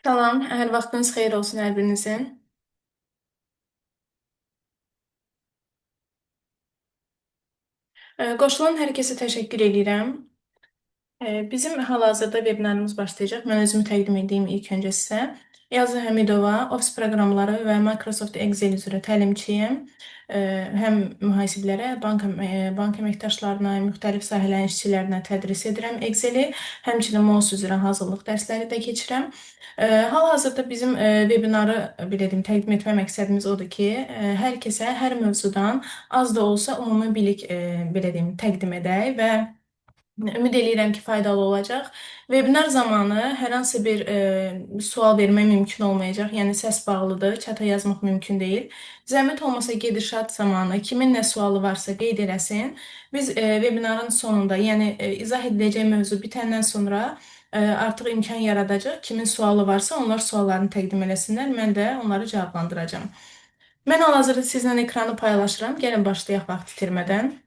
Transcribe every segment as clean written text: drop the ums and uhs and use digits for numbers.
Salam, hər vaxtınız xeyir olsun hər birinizin. Qoşulan hər kəsə təşəkkür edirəm. Bizim hal-hazırda webinarımız başlayacaq. Mən özümü təqdim edeyim ilk öncə sizə. Elza Həmidova, Office proqramları və Microsoft Excel üzrə təlimçiyim. Həm mühasiblərə, bank əməkdaşlarına, müxtəlif sahələrin işçilərinə tədris edirəm Excel-i. Həmçinin MOS üzrə hazırlıq dərsləri də keçirəm. Hal-hazırda bizim webinarı belə deyim, təqdim etmə məqsədimiz odur ki, hər kəsə hər mövzudan az da olsa ümumi bilik belə deyim, təqdim edək və ümid eləyirəm ki, faydalı olacaq. Webinar zamanı hər hansı bir sual vermək mümkün olmayacaq. Yəni səs bağlıdır, çata yazmaq mümkün deyil. Zəhmət olmasa gedişat zamanı kimin nə sualı varsa qeyd eləsin. Biz webinarın sonunda, yəni izah ediləcək mövzu bitəndən sonra artıq imkan yaradacaq. Kimin sualı varsa onlar suallarını təqdim eləsinlər. Mən də onları cavablandıracağam. Mən hal-hazırda sizlə ekranı paylaşıram. Gəlin başlayaq vaxt itirmədən.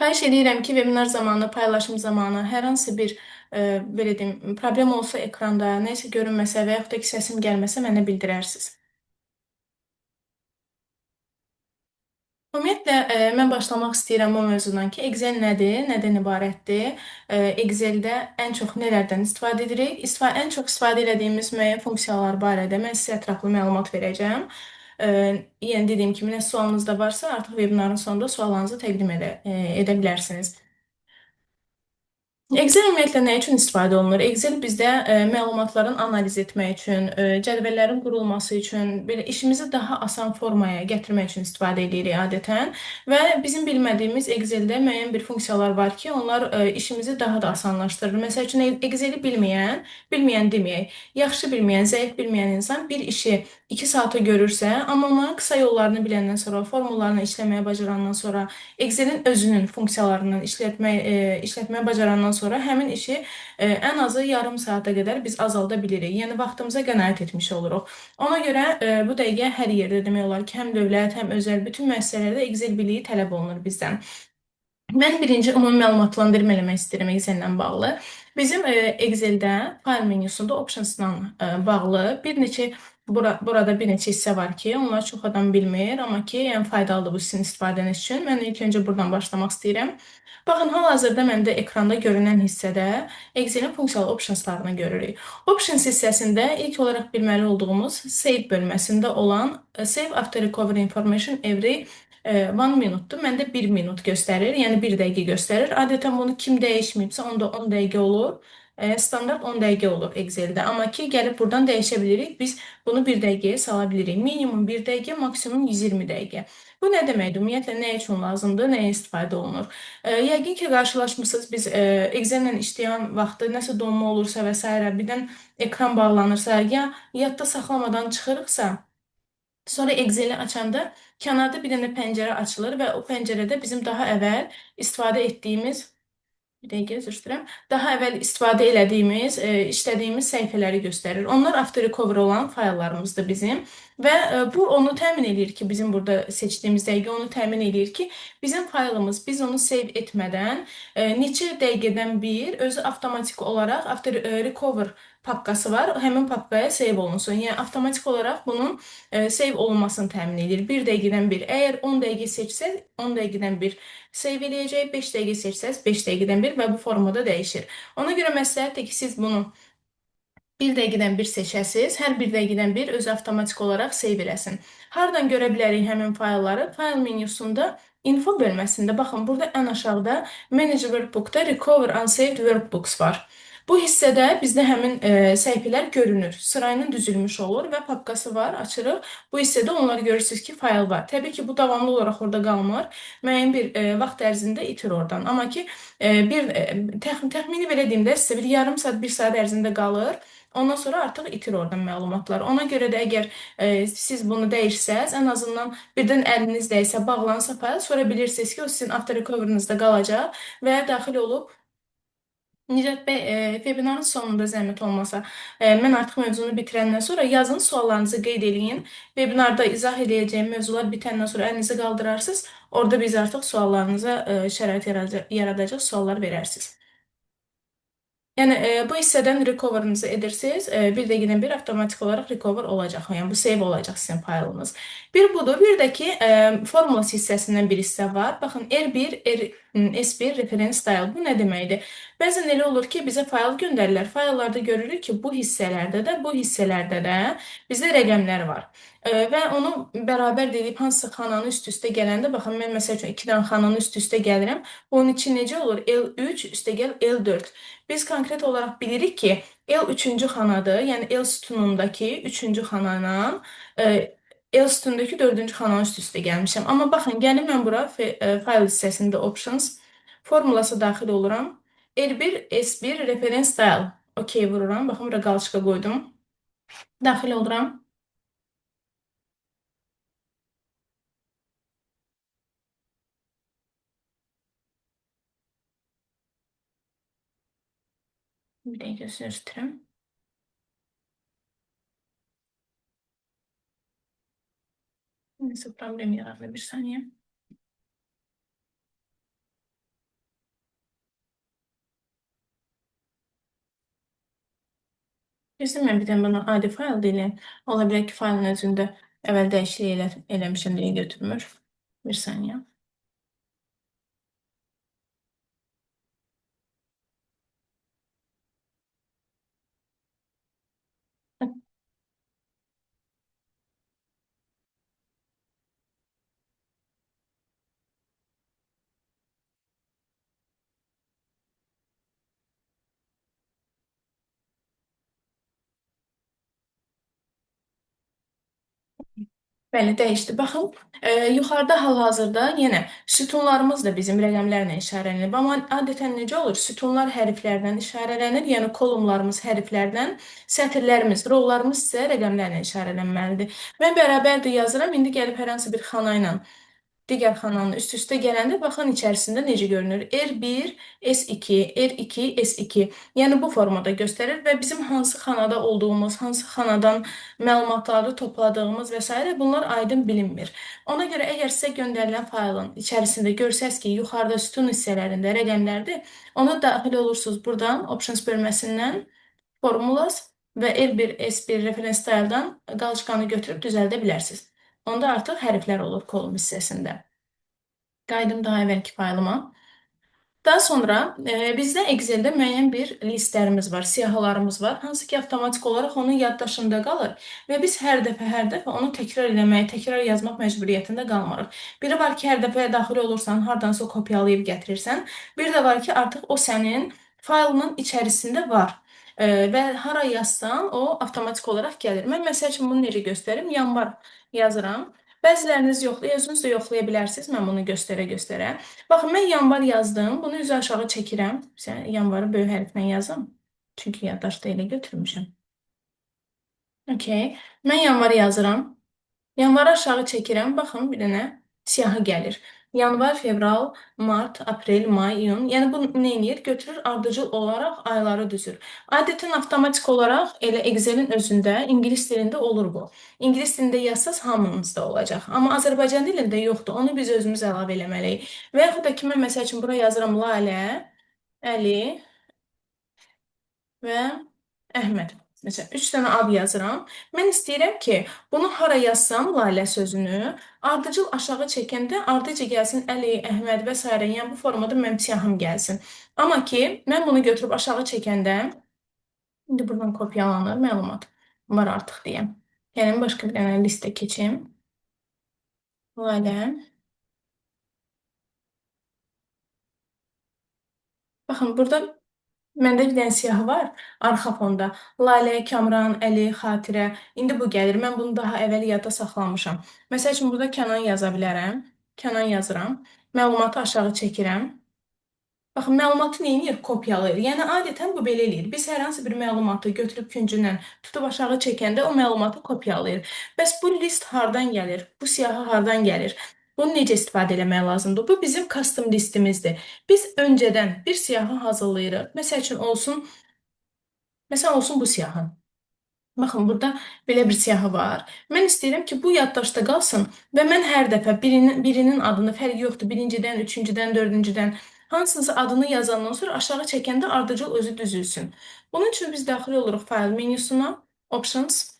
Xahiş edirəm ki, webinar zamanı, paylaşım zamanı hər hansı bir belə deyim, problem olsa ekranda, nəsə görünməsə və yaxud da ki, səsim gəlməsə mənə bildirərsiniz. Ümumiyyətlə, mən başlamaq istəyirəm bu mövzudan ki, Excel nədir, nədən ibarətdir, Exceldə ən çox nələrdən istifadə edirik, ən çox istifadə elədiyimiz müəyyən funksiyalar barədə mən sizə ətraflı məlumat verəcəm. Yəni dediyim kimi, nə sualınız da varsa, artıq webinarın sonunda suallarınızı təqdim edə bilərsiniz. Excel ümumiyyətlə nə üçün istifadə olunur? Excel bizdə məlumatların analiz etmək üçün, cədvəllərin qurulması üçün, belə işimizi daha asan formaya gətirmək üçün istifadə edirik adətən. Və bizim bilmədiyimiz Exceldə müəyyən bir funksiyalar var ki, onlar işimizi daha da asanlaşdırır. Məsəl üçün, Exceli bilməyən, bilməyən deməyək, yaxşı bilməyən, zəif bilməyən insan bir işi 2 saata görürsə, amma onların qısa yollarını biləndən sonra, formullarını işləməyə bacarandan sonra, Excelin özünün funksiyalarından işlətməyə bacarandan sonra həmin işi ən azı yarım saata qədər biz azalda bilirik. Yəni vaxtımıza qənaət etmiş oluruq. Ona görə bu dəqiqə hər yerdə demək olar ki, həm dövlət, həm özəl bütün müəssisələrdə Excel biliyi tələb olunur bizdən. Mən birinci ümumi məlumatlandırma eləmək istəyirəm Excel-lə bağlı. Bizim Exceldə fayl menüsunda options-la bağlı bir neçə burada bir neçə hissə var ki, onlar çox adam bilmir, amma ki, yəni faydalıdır bu sizin istifadəniz üçün. Mən ilk öncə buradan başlamaq istəyirəm. Baxın, hal-hazırda məndə ekranda görünən hissədə Excelin funksiyalı optionslarını görürük. Options hissəsində ilk olaraq bilməli olduğumuz Save bölməsində olan Save After Recovery Information Every 1 minutdur. Məndə 1 minut göstərir, yəni 1 dəqiqə göstərir. Adətən bunu kim dəyişməyibsə, onda 10 dəqiqə olur. Standart 10 dəqiqə olur Exceldə. Amma ki, gəlib buradan dəyişə bilirik. Biz bunu 1 dəqiqəyə sala bilirik. Minimum 1 dəqiqə, maksimum 120 dəqiqə. Bu nə deməkdir? Ümumiyyətlə, nə üçün lazımdır, nəyə istifadə olunur? Yəqin ki, qarşılaşmısınız, biz Excellə işləyən vaxtı nəsə donma olursa və s. birdən ekran bağlanırsa, ya yadda saxlamadan çıxırıqsa, sonra Excel-i açanda kənarda bir dənə pəncərə açılır və o pəncərədə bizim daha əvvəl istifadə etdiyimiz, bir dəqiqə, üzr istəyirəm, daha əvvəl istifadə elədiyimiz, işlədiyimiz səhifələri göstərir. Onlar after recovery olan fayllarımızdır bizim və bu onu təmin eləyir ki, bizim burada seçdiyimiz dəqiqə onu təmin eləyir ki, bizim faylımız, biz onu save etmədən, neçə dəqiqədən bir özü avtomatik olaraq after recover papkası var, həmin papkaya save olunsun. Yəni, avtomatik olaraq bunun save olunmasını təmin edir. 1 dəqiqədən bir. Əgər 10 dəqiqə seçsəz, 10 dəqiqədən bir save eləyəcək, 5 dəqiqə seçsəz, 5 dəqiqədən bir və bu formada dəyişir. Ona görə məsləhətdir ki, siz bunu 1 dəqiqədən bir seçəsiniz. Hər 1 dəqiqədən bir özü avtomatik olaraq save eləsin. Hardan görə bilərik həmin faylları? Fayl menüsunda info bölməsində, baxın, burada ən aşağıda Manage Workbook'da Recover Unsaved Workbooks var. Bu hissədə bizdə həmin səhifələr görünür. Sırayla düzülmüş olur və papkası var, açırıq. Bu hissədə onları görürsünüz ki, fayl var. Təbii ki, bu davamlı olaraq orada qalmır. Müəyyən bir vaxt ərzində itir oradan. Amma ki, təxmini belə deyim də sizə bir yarım saat, bir saat ərzində qalır. Ondan sonra artıq itir oradan məlumatlar. Ona görə də əgər siz bunu dəyişsəz, ən azından birdən əliniz dəysə, bağlansa fayl, sonra bilirsiniz ki, o sizin after recovery-nizdə qalacaq və daxil olub Nicat bəy, webinarın sonunda zəhmət olmasa, mən artıq mövzunu bitirəndən sonra yazın, suallarınızı qeyd eləyin. Webinarda izah eləyəcəyim mövzular bitəndən sonra əlinizi qaldırarsınız. Orada biz artıq suallarınıza şərait yaradacaq suallar verərsiniz. Yəni bu hissədən recover-ınızı edirsiniz. Bir dəqiqədən bir avtomatik olaraq recover olacaq. Yəni bu save olacaq sizin faylınız. Bir budur. Bir də ki formulas hissəsindən bir hissə var. Baxın R1, R, S1 reference style. Bu nə deməkdir? Bəzən elə olur ki, bizə fayl göndərirlər. Fayllarda görürük ki, bu hissələrdə də, bu hissələrdə də bizdə rəqəmlər var. Və onu bərabər deyib hansısa xananı üst-üstə gələndə, baxın mən məsəl üçün 2 dənə xananı üst-üstə gəlirəm. Bunun için necə olur? L3 üstəgəl L4. Biz konkret olaraq bilirik ki, L üçüncü xanadır, yəni L sütunundakı üçüncü xanayla L sütunundakı dördüncü xananın üst-üstə gəlmişəm. Amma baxın, gəlin mən bura fayl hissəsində options formulası daxil oluram. R1, S1 reference style. OK vururam. Baxın, bura qalışqa qoydum. Daxil oluram. Bir dəqiqə sürüşdürüm. Nəsə problem yarandı, bir saniye. Bizim mən bir dənə bunu adi fayl deyiləm. Ola bilər ki, faylın özündə əvvəl dəyişiklik eləmişəm deyə götürmür. Bir saniye. Bəli, dəyişdi. Baxın, yuxarıda hal-hazırda yenə sütunlarımız da bizim rəqəmlərlə işarələnib. Amma adətən necə olur? Sütunlar hərflərdən işarələnir, yəni kolumlarımız hərflərdən, sətirlərimiz, rollarımız isə rəqəmlərlə işarələnməlidir. Mən bərabər də yazıram. İndi gəlib hər hansı bir xana ilə digər xananın üst-üstə gələndə baxın içərisində necə görünür? R1, S2, R2, S2. Yəni bu formada göstərir və bizim hansı xanada olduğumuz, hansı xanadan məlumatları topladığımız və s. bunlar aydın bilinmir. Ona görə əgər sizə göndərilən faylın içərisində görsəz ki, yuxarıda sütun hissələrində rəqəmlərdir, ona daxil olursunuz buradan Options bölməsindən Formulas və R1, S1 reference style-dan qalışqanı götürüb düzəldə bilərsiniz. Onda artıq hərflər olur kolum hissəsində. Qayıdım daha əvvəlki faylıma. Daha sonra bizdə Excel-də müəyyən bir listlərimiz var, siyahılarımız var. Hansı ki, avtomatik olaraq onun yaddaşında qalır və biz hər dəfə onu təkrar eləməyə, təkrar yazmaq məcburiyyətində qalmırıq. Biri var ki, hər dəfə daxil olursan, hardansa kopyalayıb gətirirsən. Bir də var ki, artıq o sənin faylının içərisində var. Və hara yazsan, o avtomatik olaraq gəlir. Mən məsəl üçün bunu necə göstərim? Yanvar yazıram. Bəziləriniz yoxlayır, özünüz də yoxlaya bilərsiniz. Mən bunu göstərə-göstərə. Baxın, mən yanvar yazdım. Bunu üzü aşağı çəkirəm. Sən yanvarı böyük hərflə yazım. Çünki yaddaşda elə götürmüşəm. Okey. Mən yanvarı yazıram. Yanvarı aşağı çəkirəm. Baxın, bir dənə siyahı gəlir. Yanvar, fevral, mart, aprel, may, iyun. Yəni bu nə edir? Götürür, ardıcıl olaraq ayları düzür. Adətən avtomatik olaraq elə Excelin özündə ingilis dilində olur bu. İngilis dilində yazsaz hamınızda olacaq. Amma Azərbaycan dilində yoxdur. Onu biz özümüz əlavə eləməliyik. Və yaxud da ki, mən məsəl üçün bura yazıram Lalə, Əli və Əhməd. Məsələn, 3 dənə ad yazıram. Mən istəyirəm ki, bunu hara yazsam Lalə sözünü, ardıcıl aşağı çəkəndə ardıca gəlsin Əli, Əhməd və s. Yəni, bu formada mənim siyahım gəlsin. Amma ki, mən bunu götürüb aşağı çəkəndə, indi buradan kopyalanır, məlumat var artıq deyəm. Yəni, başqa bir dənə listə keçim. Lalə. Baxın, burada məndə bir dənə siyahı var arxa fonda. Lalə, Kamran, Əli, Xatirə. İndi bu gəlir. Mən bunu daha əvvəl yadda saxlamışam. Məsəl üçün, burada Kənan yaza bilərəm. Kənan yazıram. Məlumatı aşağı çəkirəm. Baxın, məlumatı nə edir? Kopyalayır. Yəni, adətən bu belə eləyir. Biz hər hansı bir məlumatı götürüb küncündən tutub aşağı çəkəndə o məlumatı kopyalayır. Bəs bu list hardan gəlir? Bu siyahı hardan gəlir? Bunu necə istifadə eləmək lazımdır? Bu bizim custom listimizdir. Biz öncədən bir siyahı hazırlayırıq. Məsəl üçün olsun, məsələn olsun bu siyahı. Baxın, burada belə bir siyahı var. Mən istəyirəm ki, bu yaddaşda qalsın və mən hər dəfə birinin adını, fərqi yoxdur, birincidən, üçüncüdən, dördüncüdən, Hansınsa adını yazandan sonra aşağı çəkəndə ardıcıl özü düzülsün. Bunun üçün biz daxil oluruq File menüsuna, Options,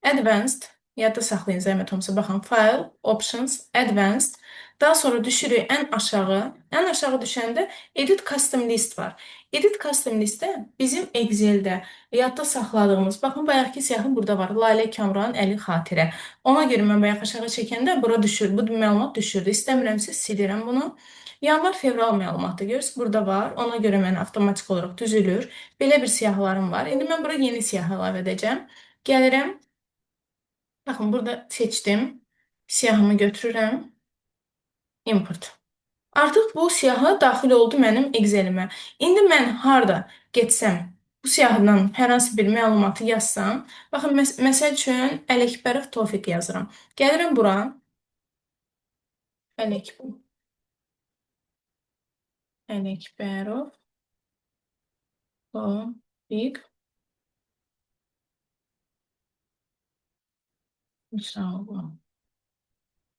Advanced, yadda saxlayın zəhmət olmasa, baxın, File, Options, Advanced. Daha sonra düşürük ən aşağı. Ən aşağı düşəndə Edit Custom List var. Edit Custom Listdə bizim Excel-də yadda saxladığımız, baxın, bayaqki siyahı burada var. Lalə, Kamran, Əli, Xatirə. Ona görə mən bayaq aşağı çəkəndə bura düşür, bu məlumat düşürdü. İstəmirəmsə silirəm bunu. Yanvar, fevral məlumatı görürsünüz, burada var. Ona görə mənə avtomatik olaraq düzülür. Belə bir siyahılarım var. İndi mən bura yeni siyahı əlavə edəcəm. Gəlirəm. Baxın, burada seçdim. Siyahımı götürürəm. Import. Artıq bu siyahı daxil oldu mənim Excel-imə. İndi mən harda getsəm, bu siyahıdan hər hansı bir məlumatı yazsam, baxın, məsəl üçün Ələkbərov Tofiq yazıram. Gəlirəm bura. Ələkbərov Tofiq. İnşallah.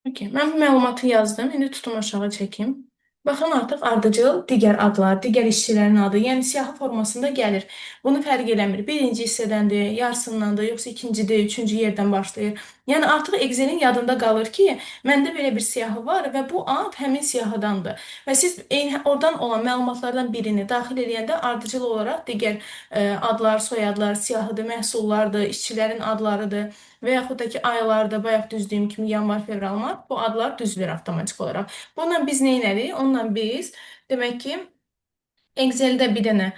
Okay. Mən bu məlumatı yazdım. İndi tutum aşağı çəkim. Baxın, artıq ardıcıl digər adlar, digər işçilərin adı, yəni siyahı formasında gəlir. Bunu fərq eləmir. Birinci hissədəndir, yarısındandır, yoxsa ikincidir, üçüncü yerdən başlayır. Yəni artıq Excelin yadında qalır ki, məndə belə bir siyahı var və bu ad həmin siyahıdandır. Və siz eyni oradan olan məlumatlardan birini daxil eləyəndə ardıcıl olaraq digər adlar, soyadlar, siyahıdır, məhsullardır, işçilərin adlarıdır və yaxud da ki, aylarda, bayaq düzdüyüm kimi yanvar, fevral, mart bu adlar düzülür avtomatik olaraq. Bununla biz nə elərik? Onunla biz, demək ki, Excel'də bir dənə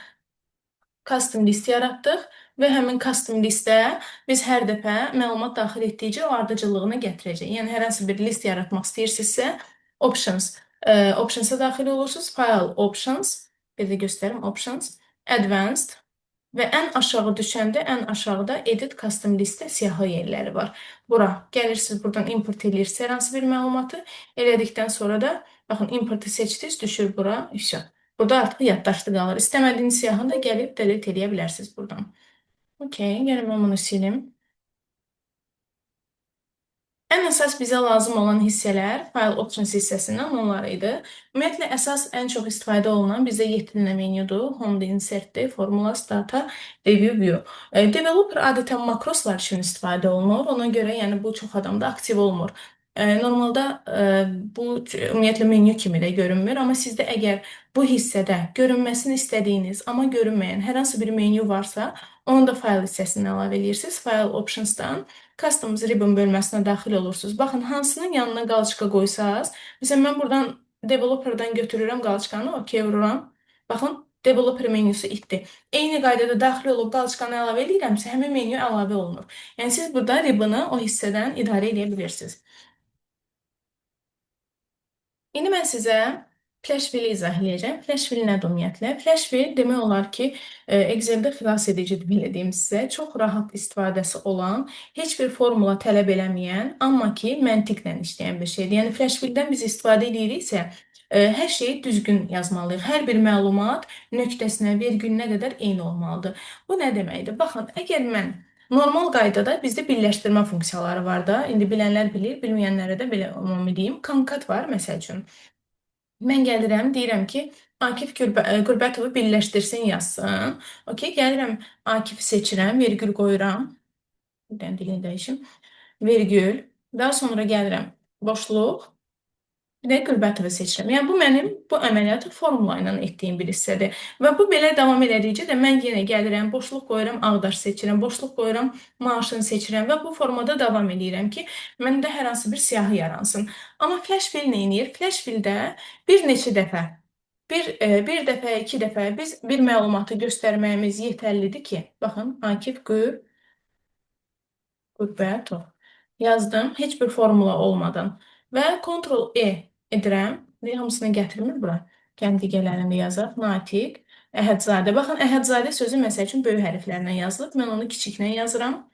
custom list yaratdıq və həmin custom listə biz hər dəfə məlumat daxil etdikcə o ardıcıllığını gətirəcək. Yəni, hər hansı bir list yaratmaq istəyirsinizsə, Options'a daxil olursunuz. File, Options, bir də göstərim, Options, Advanced və ən aşağı düşəndə, ən aşağıda Edit Custom Listə siyahı yerləri var. Bura gəlirsiniz, buradan import edirsiniz hər hansı bir məlumatı. Elədikdən sonra da, baxın, importu seçdiniz, düşür bura, vəsə. Burada artıq yaddaşlı qalır. İstəmədiyiniz siyahını da gəlib delete eləyə bilərsiniz buradan. Okay, gəlin mən bunu silim. Ən əsas bizə lazım olan hissələr File Options hissəsindən onlar idi. Ümumiyyətlə, əsas ən çox istifadə olunan bizdə 7 dənə menyudur. Home, Insert'dir, Formulas, Data, Review, View. Developer adətən makroslar üçün istifadə olunur. Ona görə yəni bu çox adamda aktiv olmur. Normalda bu ümumiyyətlə menyu kimi də görünmür. Amma sizdə əgər bu hissədə görünməsini istədiyiniz, amma görünməyən hər hansı bir menyu varsa, onu da File hissəsindən əlavə edirsiniz. File Options'dan Custom Ribbon bölməsinə daxil olursunuz. Baxın, hansının yanına qalçka qoysaz, məsələn, mən buradan Developer'dan götürürəm qalçkanı, OK vururam. Baxın, Developer menyusu itdi. Eyni qaydada daxil olub qalçkanı əlavə edirəmsə, həmin menyu əlavə olunur. Yəni, siz burada ribbonu o hissədən idarə edə bilirsiniz. İndi mən sizə Flash Fill-i izah edəcəm. Flash Fill nədir ümumiyyətlə? Flash Fill demək olar ki, Excel-də xilas edicidir, belə deyim sizə. Çox rahat istifadəsi olan, heç bir formula tələb eləməyən, amma ki, məntiqlə işləyən bir şeydir. Yəni, Flash Fill-dən biz istifadə ediriksə, hər şeyi düzgün yazmalıyıq. Hər bir məlumat nöqtəsinə, vergülünə qədər eyni olmalıdır. Bu nə deməkdir? Baxın, əgər mən normal qaydada bizdə birləşdirmə funksiyaları var da. İndi bilənlər bilir, bilməyənlərə də belə ümumi deyim. Concat var, məsəl üçün. Mən gəlirəm, deyirəm ki, Akif Qürbətovu birləşdirsin, yazsın. Okey, gəlirəm, Akifi seçirəm, vergül qoyuram. Bir dənə dilini dəyişim. Vergül. Daha sonra gəlirəm, boşluq. Bir də Qürbətovu seçirəm. Yəni, bu mənim bu əməliyyatı formula ilə etdiyim bir hissədir. Və bu belə davam elədikcə də mən yenə gəlirəm, boşluq qoyuram, Ağdaş seçirəm, boşluq qoyuram, maaşını seçirəm və bu formada davam eləyirəm ki, məndə hər hansı bir siyahı yaransın. Amma Flash Fill nə edir? Flash Fill-də bir neçə dəfə, bir dəfə, iki dəfə biz bir məlumatı göstərməyimiz yetərlidir ki, baxın, Akif Qürbətov yazdım, heç bir formula olmadan və Ctrl E edirəm. Hamısını gətirmir bura. Gəlin digərlərini də yazaq. Natiq, Əhədzadə. Baxın, Əhədzadə sözü məsəl üçün böyük hərflərlə yazılıb. Mən onu kiçiklə yazıram.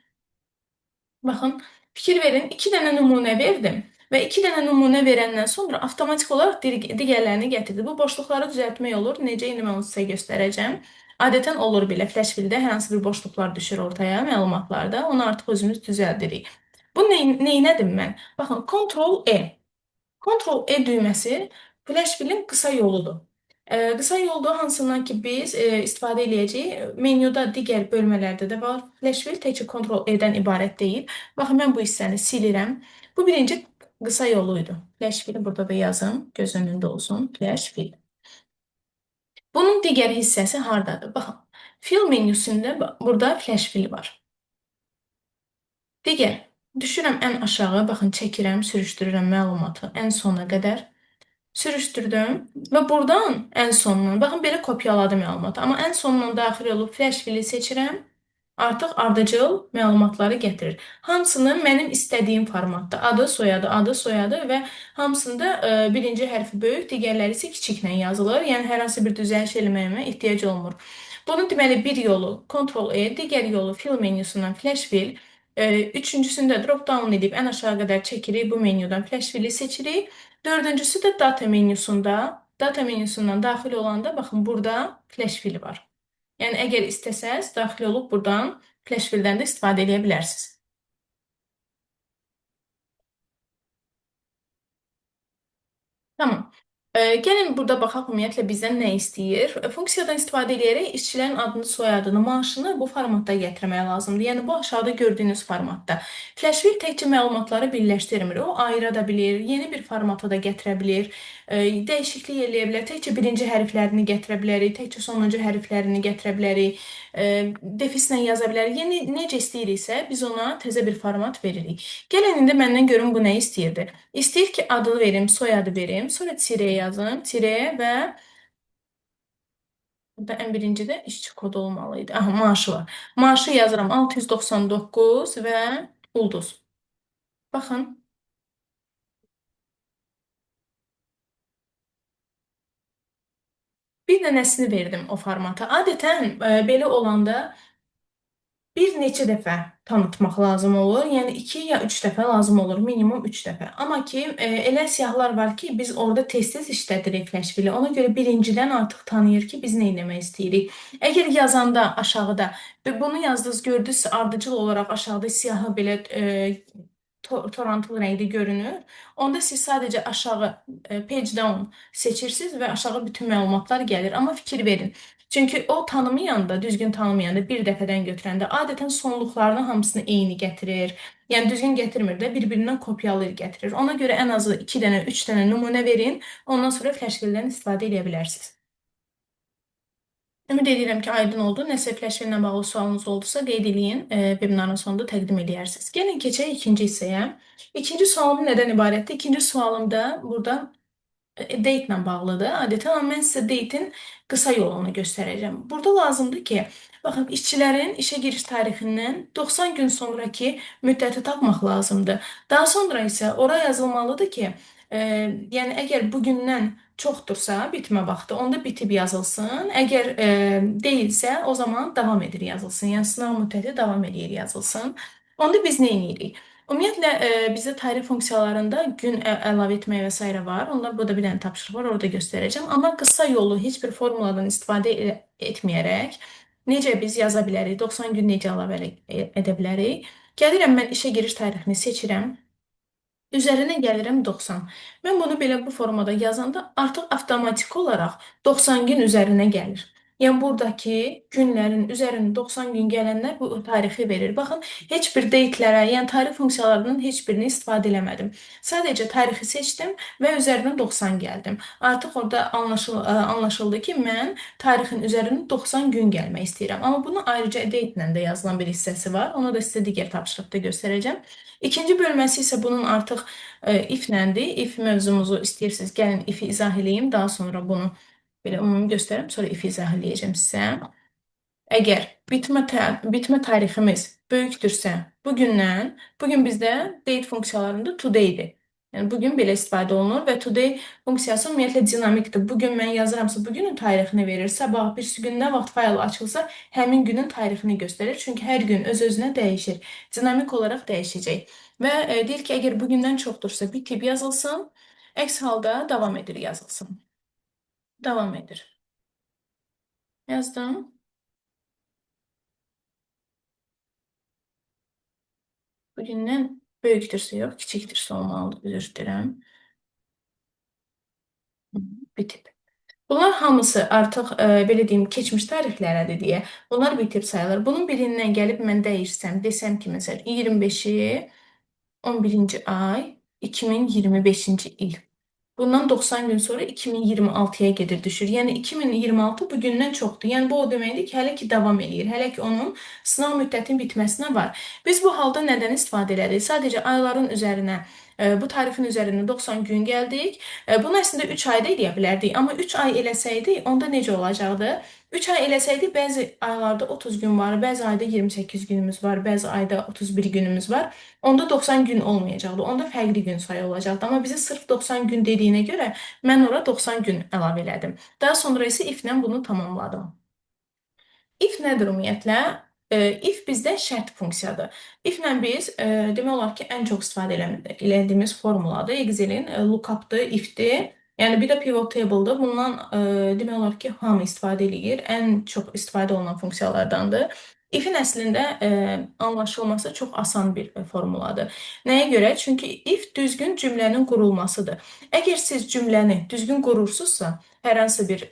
Baxın, fikir verin, 2 dənə nümunə verdim və 2 dənə nümunə verəndən sonra avtomatik olaraq digərlərini gətirdi. Bu boşluqları düzəltmək olur. Necə? İndi mən onu sizə göstərəcəm. Adətən olur belə, Flash Fill-də hər hansı bir boşluqlar düşür ortaya məlumatlarda. Onu artıq özümüz düzəldirik. Bu neynədim mən? Baxın, Ctrl E. Ctrl E düyməsi Flash Fill-in qısa yoludur. Qısa yolda hansından ki biz istifadə eləyəcəyik. Menyuda digər bölmələrdə də var. Flash Fill təkcə Ctrl E-dən ibarət deyil. Baxın, mən bu hissəni silirəm. Bu birinci qısa yolu idi. Flash Fill-i burada da yazım. Göz önündə olsun. Flash Fill. Bunun digər hissəsi hardadır? Baxın, Fill menüsündə burada Flash Fill var. Digər, düşürəm ən aşağı, baxın, çəkirəm, sürüşdürürəm məlumatı ən sona qədər. Sürüşdürdüm və buradan ən sonundan, baxın, belə kopyaladım məlumatı. Amma ən sonundan daxil olub Flash Fill-i seçirəm. Artıq ardıcıl məlumatları gətirir. Hamısını mənim istədiyim formatda. Adı, soyadı, adı, soyadı və hamısında birinci hərfi böyük, digərləri isə kiçiklə yazılır. Yəni, hər hansı bir düzəliş eləməyimə ehtiyac olmur. Bunun deməli bir yolu Ctrl E, digər yolu Fill menyusundan Flash Fill, üçüncüsündə drop down edib ən aşağı qədər çəkirik, bu menyudan Flash Fill-i seçirik. Dördüncüsü də Data menyusunda. Data menyusundan daxil olanda, baxın, burada Flash Fill var. Yəni, əgər istəsəz, daxil olub buradan Flash Fill-dən də istifadə edə bilərsiniz. Tamam. Gəlin burada baxaq ümumiyyətlə bizdən nə istəyir. Funksiyadan istifadə edərək işçilərin adını, soyadını, maaşını bu formatda gətirmək lazımdır. Yəni, bu aşağıda gördüyünüz formatda. Flash Fill təkcə məlumatları birləşdirmir. O, ayıra da bilir, yeni bir formata da gətirə bilir, dəyişiklik eləyə bilər. Təkcə birinci hərflərini gətirə bilərik, təkcə sonuncu hərflərini gətirə bilərik, defislə yaza bilərik. Yəni, necə istəyiriksə, biz ona təzə bir format veririk. Gəlin indi məndən görün bu nə istəyirdi. İstəyir ki, adı verim, soyadı verim, sonra tire yazım, tire və burada ən birinci də işçi kodu olmalı idi. Aha, maaşı var. Maaşı yazıram 699 və ulduz. Baxın. Bir dənəsini verdim o formata. Adətən, belə olanda bir neçə dəfə tanıtmaq lazım olur. Yəni, 2 ya 3 dəfə lazım olur. Minimum 3 dəfə. Amma ki, elə siyahılar var ki, biz orada tez-tez işlədirik Flash Fill-i. Ona görə birincidən artıq tanıyır ki, biz nə etmək istəyirik. Əgər yazanda aşağıda və bunu yazdınız, gördünüzsə, ardıcıl olaraq aşağıda siyahı belə, torantılı rəngdə görünür. Onda siz sadəcə aşağı, page down seçirsiniz və aşağı bütün məlumatlar gəlir. Amma fikir verin. Çünki o tanımayanda, düzgün tanımayanda, bir dəfədən götürəndə adətən sonluqlarının hamısını eyni gətirir. Yəni, düzgün gətirmir də, bir-birindən kopyalayır gətirir. Ona görə ən azı 2 dənə, 3 dənə nümunə verin. Ondan sonra Flash Fill-dən istifadə edə bilərsiniz. Ümid edirəm ki, aydın oldu. Nəsə Flash Fill-lə bağlı sualınız oldusa qeyd eləyin. Webinarın sonunda təqdim eləyərsiniz. Gəlin keçək ikinci hissəyə. İkinci sualım nədən ibarətdir? İkinci sualım da burada date ilə bağlıdır. Adətən, amma mən sizə date-in qısa yolunu göstərəcəm. Burada lazımdır ki, baxın, işçilərin işə giriş tarixindən 90 gün sonraki müddəti tapmaq lazımdır. Daha sonra isə ora yazılmalıdır ki, yəni əgər bugündən çoxdursa bitmə vaxtı, onda bitib yazılsın. Əgər deyilsə, o zaman davam edir yazılsın. Yəni sınaq müddəti davam edir yazılsın. Onda biz nə edirik? Ümumiyyətlə, bizdə tarix funksiyalarında gün əlavə etmək və sairə var. Onlar burada bir dənə tapşırıq var, orada göstərəcəm. Amma qısa yolu heç bir formuladan istifadə etməyərək necə biz yaza bilərik, 90 gün necə əlavə edə bilərik? Gəlirəm, mən işə giriş tarixini seçirəm. Üzərinə gəlirəm 90. Mən bunu belə bu formada yazanda artıq avtomatik olaraq 90 gün üzərinə gəlir. Yəni, buradakı günlərin üzərində 90 gün gələnlər bu tarixi verir. Baxın, heç bir date-lərə, yəni tarix funksiyalarının heç birini istifadə eləmədim. Sadəcə tarixi seçdim və üzərinə 90 gəldim. Artıq orada anlaşıldı ki, mən tarixin üzərində 90 gün gəlmək istəyirəm. Amma bunu ayrıca date-ilə də yazılan bir hissəsi var. Onu da sizə digər tapşırıqda göstərəcəm. İkinci bölməsi isə bunun artıq if-ləndir. If mövzumuzu istəyirsiniz, gəlin if-i izah eləyim. Daha sonra bunu belə ümumi göstərim, sonra if izah eləyəcəm sizə. Əgər bitmə tariximiz böyükdürsə, bugündən, bugün bizdə date funksiyalarında today-dir. Yəni, bugün belə istifadə olunur və today funksiyası ümumiyyətlə dinamikdir. Bugün mən yazıramsa, bugünün tarixini verir. Sabah, bir gün nə vaxt fayl açılsa, həmin günün tarixini göstərir. Çünki hər gün öz-özünə dəyişir. Dinamik olaraq dəyişəcək. Və deyir ki, əgər bugündən çoxdursa, bitib yazılsın, əks halda davam edir yazılsın. Davam edir. Yazdım. Bugündən böyükdürsə yox, kiçikdirsə olmalıdır, üzr istəyirəm. Bitib. Bunlar hamısı artıq belə deyim, keçmiş tarixlərədir deyə bunlar bitib sayılır. Bunun birindən gəlib mən dəyişsəm, desəm ki, məsələn, 25-i 11-ci ay 2025-ci il. Bundan 90 gün sonra 2026-ya gedir düşür. Yəni 2026 bugündən çoxdur. Yəni bu o deməkdir ki, hələ ki davam eləyir. Hələ ki onun sınaq müddətinin bitməsinə var. Biz bu halda nədən istifadə elədik? Sadəcə ayların üzərinə, bu tarixin üzərinə 90 gün gəldik. Bunu əslində 3 ayda eləyə bilərdik. Amma 3 ay eləsəydik, onda necə olacaqdı? 3 ay eləsəydik, bəzi aylarda 30 gün var, bəzi ayda 28 günümüz var, bəzi ayda 31 günümüz var. Onda 90 gün olmayacaqdı. Onda fərqli gün sayı olacaqdı. Amma bizə sırf 90 gün dediyinə görə mən ora 90 gün əlavə elədim. Daha sonra isə if-lə bunu tamamladım. If nədir ümumiyyətlə? If bizdə şərt funksiyadır. If-lə biz demək olar ki, ən çox istifadə elədiyimiz formuladır. Excelin lookup-dır, if-dir. Yəni bir də pivot table-dır. Bundan demək olar ki, hamı istifadə eləyir. Ən çox istifadə olunan funksiyalardandır. If-in əslində anlaşılması çox asan bir formuladır. Nəyə görə? Çünki if düzgün cümlənin qurulmasıdır. Əgər siz cümləni düzgün qurursunuzsa, hər hansı bir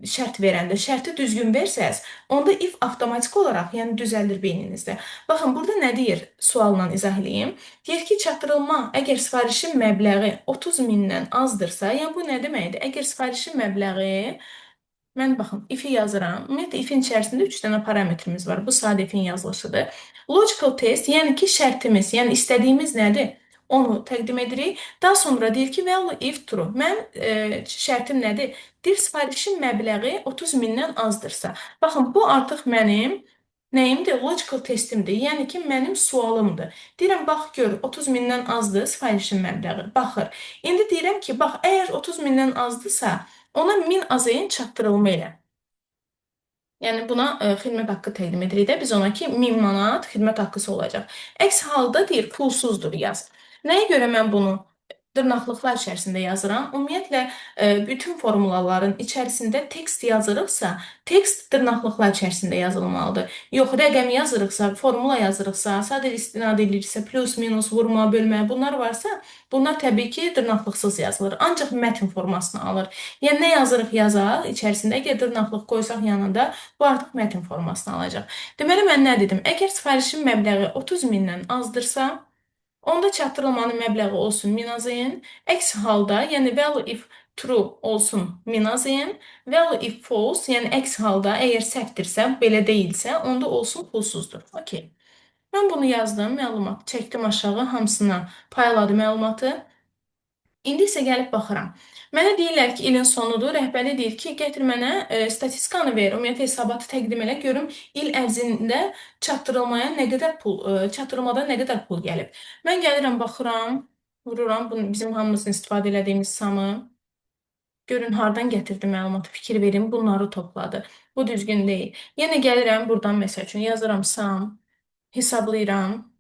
şərt verəndə şərti düzgün versəz, onda if avtomatik olaraq, yəni düzəlir beyninizdə. Baxın, burada nə deyir? Sualla izah eləyim. Deyir ki, çatdırılma, əgər sifarişin məbləği 30 mindən azdırsa, yəni bu nə deməkdir? Əgər sifarişin məbləği, mən baxın, if-i yazıram. Ümumiyyətlə, if-in içərisində 3 dənə parametrimiz var. Bu sadə if-in yazılışıdır. Logical test, yəni ki, şərtimiz, yəni istədiyimiz nədir? Onu təqdim edirik. Daha sonra deyir ki, value if true. Mən şərtim nədir? Deyir, sifarişin məbləği 30 mindən azdırsa. Baxın, bu artıq mənim nəyimdir? Logical testimdir. Yəni ki, mənim sualımdır. Deyirəm, bax, gör, 30 mindən azdır sifarişin məbləği. Baxır. İndi deyirəm ki, bax, əgər 30 mindən azdırsa, ona 1000 AZN çatdırılma elə. Yəni buna xidmət haqqı təqdim edirik də biz ona ki, 1000 manat xidmət haqqısı olacaq. Əks halda deyir, pulsuzdur yaz. Nəyə görə mən bunu dırnaqlıqlar içərisində yazıram? Ümumiyyətlə, bütün formulaların içərisində tekst yazırıqsa, tekst dırnaqlıqlar içərisində yazılmalıdır. Yox, rəqəm yazırıqsa, formula yazırıqsa, sadəcə istinad ediriksə, plus, minus, vurma, bölmə, bunlar varsa, bunlar təbii ki, dırnaqlıqsız yazılır. Ancaq mətn formasını alır. Yəni, nə yazırıq yazaq, içərisində əgər dırnaqlıq qoysaq yanında, bu artıq mətn formasını alacaq. Deməli, mən nə dedim? Əgər sifarişin məbləği 30 mindən azdırsa, onda çatdırılmanın məbləği olsun 1000 AZN. Əks halda, yəni value if true olsun 1000 AZN, value if false, yəni əks halda əgər səhvdirsə, belə deyilsə, onda olsun pulsuzdur. Okey. Mən bunu yazdım, məlumat çəkdim aşağı, hamısına payladım məlumatı. İndi isə gəlib baxıram. Mənə deyirlər ki, ilin sonudur. Rəhbəri deyir ki, gətir mənə statistikanı ver, ümumiyyətlə hesabatı təqdim elə, görüm il ərzində çatdırılmaya nə qədər pul, çatdırılmadan nə qədər pul gəlib. Mən gəlirəm, baxıram, vururam bunu bizim hamımızın istifadə elədiyimiz sum'ı. Görün, hardan gətirdi məlumatı, fikir verin, bunları topladı. Bu düzgün deyil. Yenə gəlirəm buradan, məsəl üçün, yazıram sum, hesablayıram.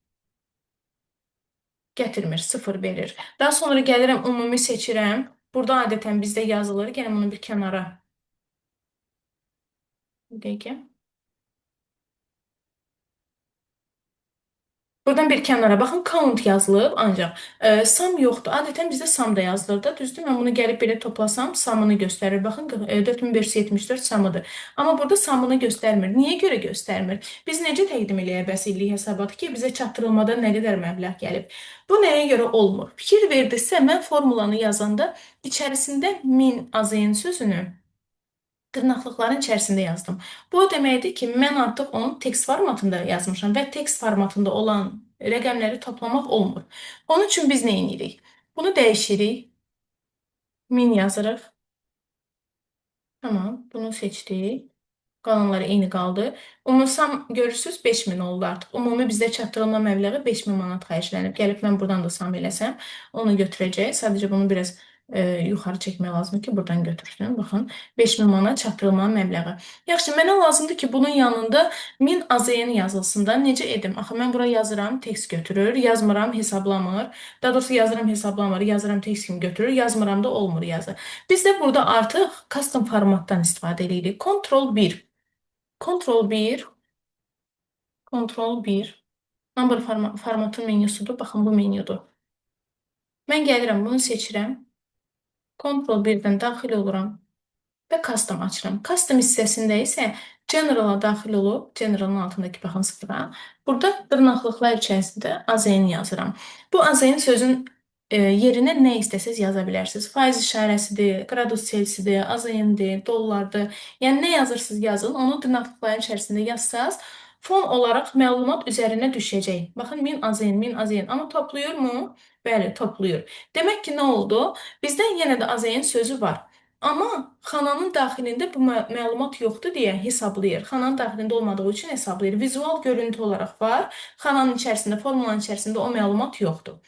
Gətirmir, 0 verir. Daha sonra gəlirəm, ümumi seçirəm. Burada adətən bizdə yazılır. Gəlin bunu bir kənara. Bir dəqiqə. Buradan bir kənara baxın, count yazılıb, ancaq sum yoxdur. Adətən bizdə sum da yazılır da, düzdür? Mən bunu gəlib belə toplasam, sum'ını göstərir. Baxın, 4574 sum'ıdır. Amma burada sum'ını göstərmir. Niyə görə göstərmir? Biz necə təqdim eləyək bəs illik hesabatı ki, bizə çatdırılmada nə qədər məbləğ gəlib? Bu nəyə görə olmur? Fikir verdinizsə, mən formulanı yazanda içərisində 1000 AZN sözünü dırnaqlıqların içərisində yazdım. Bu o deməkdir ki, mən artıq onu tekst formatında yazmışam və tekst formatında olan rəqəmləri toplamaq olmur. Onun üçün biz nə edirik? Bunu dəyişirik. 1000 yazırıq. Tamam, bunu seçdik. Qalanları eyni qaldı. Ümumi sum görürsünüz 5000 oldu artıq. Ümumi bizdə çatdırılma məbləği 5000 manat xərclənib. Gəlib mən buradan da sum eləsəm, onu götürəcək. Sadəcə bunu biraz yuxarı çəkmək lazımdır ki, buradan götürsün. Baxın, 5000 manat çatdırılma məbləği. Yaxşı, mənə lazımdır ki, bunun yanında 1000 AZN yazılsın da. Necə edim? Axı, mən bura yazıram, tekst götürür, yazmıram, hesablamır. Daha doğrusu yazıram, hesablamır, yazıram, tekst kimi götürür, yazmıram da olmur yazı. Biz də burada artıq custom formatdan istifadə edirik. Ctrl 1. Ctrl 1. Ctrl 1. Number formatın menyusudur. Baxın, bu menyudur. Mən gəlirəm, bunu seçirəm. Ctrl 1-dən daxil oluram. Və custom açıram. Custom hissəsində isə General'a daxil olub, General'ın altındakı baxın sıfıra. Burada dırnaqlıqlar içərisində AZN yazıram. Bu AZN sözün yerinə nə istəsəz yaza bilərsiniz. Faiz işarəsidir, gradus Celsidir, AZN-dir, dollardır. Yəni nə yazırsınız yazın, onu dırnaqlıqların içərisində yazsaz, fon olaraq məlumat üzərinə düşəcək. Baxın, 1000 AZN, 1000 AZN. Amma toplayır mı? Bəli, toplayır. Demək ki, nə oldu? Bizdə yenə də AZN sözü var. Amma xananın daxilində bu məlumat yoxdur deyə hesablayır. Xananın daxilində olmadığı üçün hesablayır. Vizual görüntü olaraq var. Xananın içərisində, formulanın içərisində o məlumat yoxdur.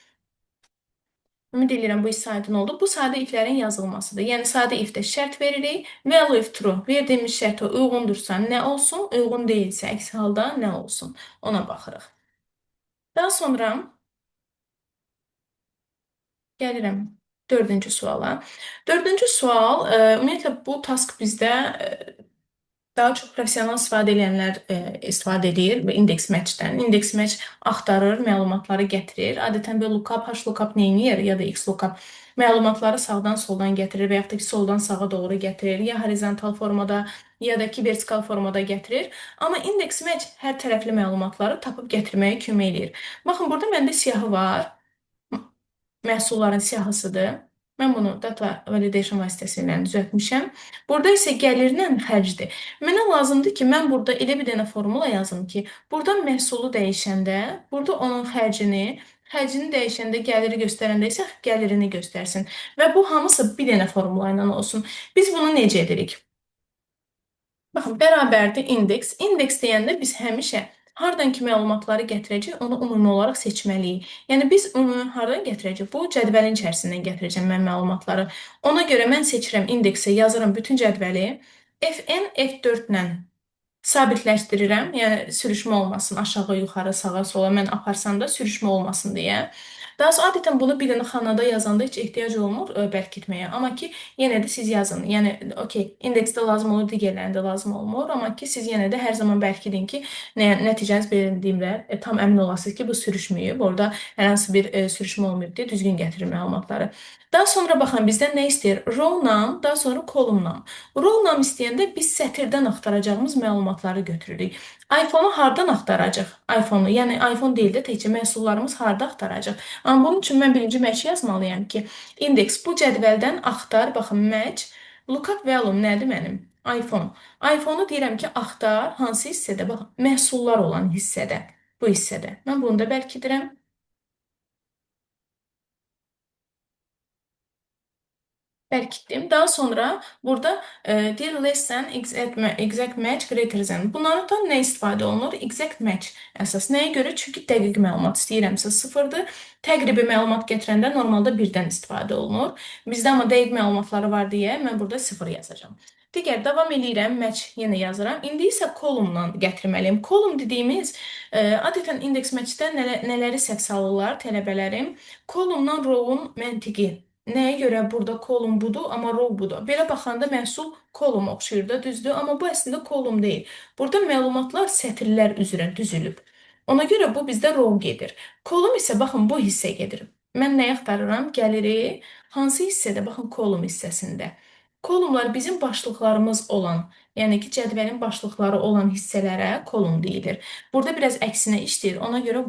Ümid edirəm bu hissə aydın oldu. Bu sadə iflərin yazılmasıdır. Yəni sadə ifdə şərt veririk. Value if true verdiyimiz şərtə uyğundursa nə olsun, uyğun deyilsə əks halda nə olsun? Ona baxırıq. Daha sonra gəlirəm dördüncü suala. Dördüncü sual, ümumiyyətlə bu task bizdə daha çox professional istifadə edənlər istifadə edir və index match-dən. Index match axtarır, məlumatları gətirir. Adətən bir lookup, HLOOKUP neyniyir ya da XLOOKUP məlumatları sağdan soldan gətirir və yaxud da ki, soldan sağa doğru gətirir. Ya horizontal formada, ya da ki, vertikal formada gətirir. Amma index match hər tərəfli məlumatları tapıb gətirməyə kömək eləyir. Baxın, burada məndə siyahı var. Məhsulların siyahısıdır. Mən bunu data validation vasitəsilə düzəltmişəm. Burada isə gəlirlə xərcdir. Mənə lazımdır ki, mən burada elə bir dənə formula yazım ki, burada məhsulu dəyişəndə, burada onun xərcini, xərcini dəyişəndə gəliri göstərəndə isə gəlirini göstərsin. Və bu hamısı bir dənə formula ilə olsun. Biz bunu necə edirik? Baxın, bərabərdir indeks. İndeks deyəndə biz həmişə hardan ki məlumatları gətirəcək, onu ümumi olaraq seçməliyik. Yəni biz ümumi hardan gətirəcək? Bu cədvəlin içərisindən gətirəcəm mən məlumatları. Ona görə mən seçirəm indeksə, yazıram bütün cədvəli. Fn F4 ilə sabitləşdirirəm. Yəni sürüşmə olmasın, aşağı, yuxarı, sağa, sola mən aparsam da sürüşmə olmasın deyə. Daha sonra adətən bunu bir dənə xanada yazanda heç ehtiyac olmur bərkitməyə. Amma ki, yenə də siz yazın. Yəni, okey, indeksdə lazım olur, digərlərində lazım olmur. Amma ki, siz yenə də hər zaman bərkidin ki, nəticəniz belə deyimlər, tam əmin olasınız ki, bu sürüşməyib. Orada hər hansı bir sürüşmə olmayıb deyə düzgün gətirir məlumatları. Daha sonra baxın, bizdən nə istəyir? Row num, daha sonra column num. Row num istəyəndə biz sətirdən axtaracağımız məlumatları götürürük. iPhone-u hardan axtaracaq? iPhone-u, yəni iPhone deyil də təkcə məhsullarımız harda axtaracaq? Amma bunun üçün mən birinci match yazmalıyam ki, indeks bu cədvəldən axtar, baxın match, lookup value nədir mənim? iPhone. iPhone-u deyirəm ki, axtar hansı hissədə? Bax, məhsullar olan hissədə, bu hissədə. Mən bunu da bərkidirəm. Bərkitdim. Daha sonra burada deyir less than exact match greater than. Bunlardan nə istifadə olunur? Exact match əsas. Nəyə görə? Çünki dəqiq məlumat istəyirəmsə sıfırdır. Təqribi məlumat gətirəndə normalda birdən istifadə olunur. Bizdə amma dəqiq məlumatları var deyə mən burada sıfır yazacağam. Digər davam eləyirəm, match yenə yazıram. İndi isə column-dan gətirməliyim. Column dediyimiz adətən index match-də nələri səhv salırlar tələbələrim? Column-dan row-un məntiqi. Nəyə görə burada column budur, amma row budur? Belə baxanda məhsul column oxşayır da, düzdür? Amma bu əslində column deyil. Burada məlumatlar sətirlər üzrə düzülüb. Ona görə bu bizdə row gedir. Column isə baxın bu hissə gedir. Mən nəyi axtarıram? Gəliri hansı hissədə? Baxın column hissəsində. Columnlar bizim başlıqlarımız olan, yəni ki, cədvəlin başlıqları olan hissələrə column deyilir. Burada biraz əksinə işləyir. Ona görə,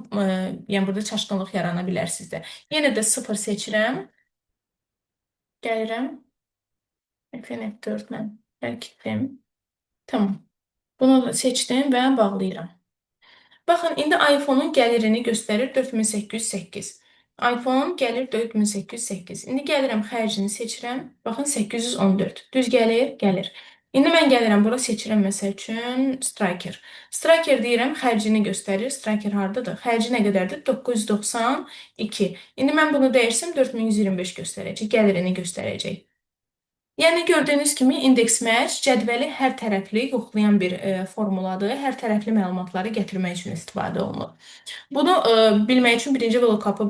yəni burada çaşqınlıq yarana bilər sizdə. Yenə də 0 seçirəm. Gəlirəm. Fn F4 ilə bərkitdim. Tamam. Bunu da seçdim və bağlayıram. Baxın, indi iPhone-un gəlirini göstərir 4808. iPhone gəlir 4808. İndi gəlirəm, xərcini seçirəm. Baxın, 814. Düz gəlir? Gəlir. İndi mən gəlirəm, bura seçirəm məsəl üçün Striker. Striker deyirəm, xərcini göstərir. Striker hardadır? Xərci nə qədərdir? 992. İndi mən bunu dəyişsəm 4125 göstərəcək, gəlirini göstərəcək. Yəni gördüyünüz kimi indeks match cədvəli hər tərəfli yoxlayan bir formuladır. Hər tərəfli məlumatları gətirmək üçün istifadə olunur. Bunu bilmək üçün birinci lookup'ı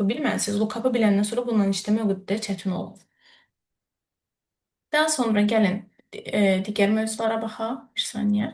bilməlisiniz. Lookup'ı biləndən sonra bununla işləmək o qədər çətin olur. Daha sonra gəlin digər mövzulara baxaq. Bir saniyə.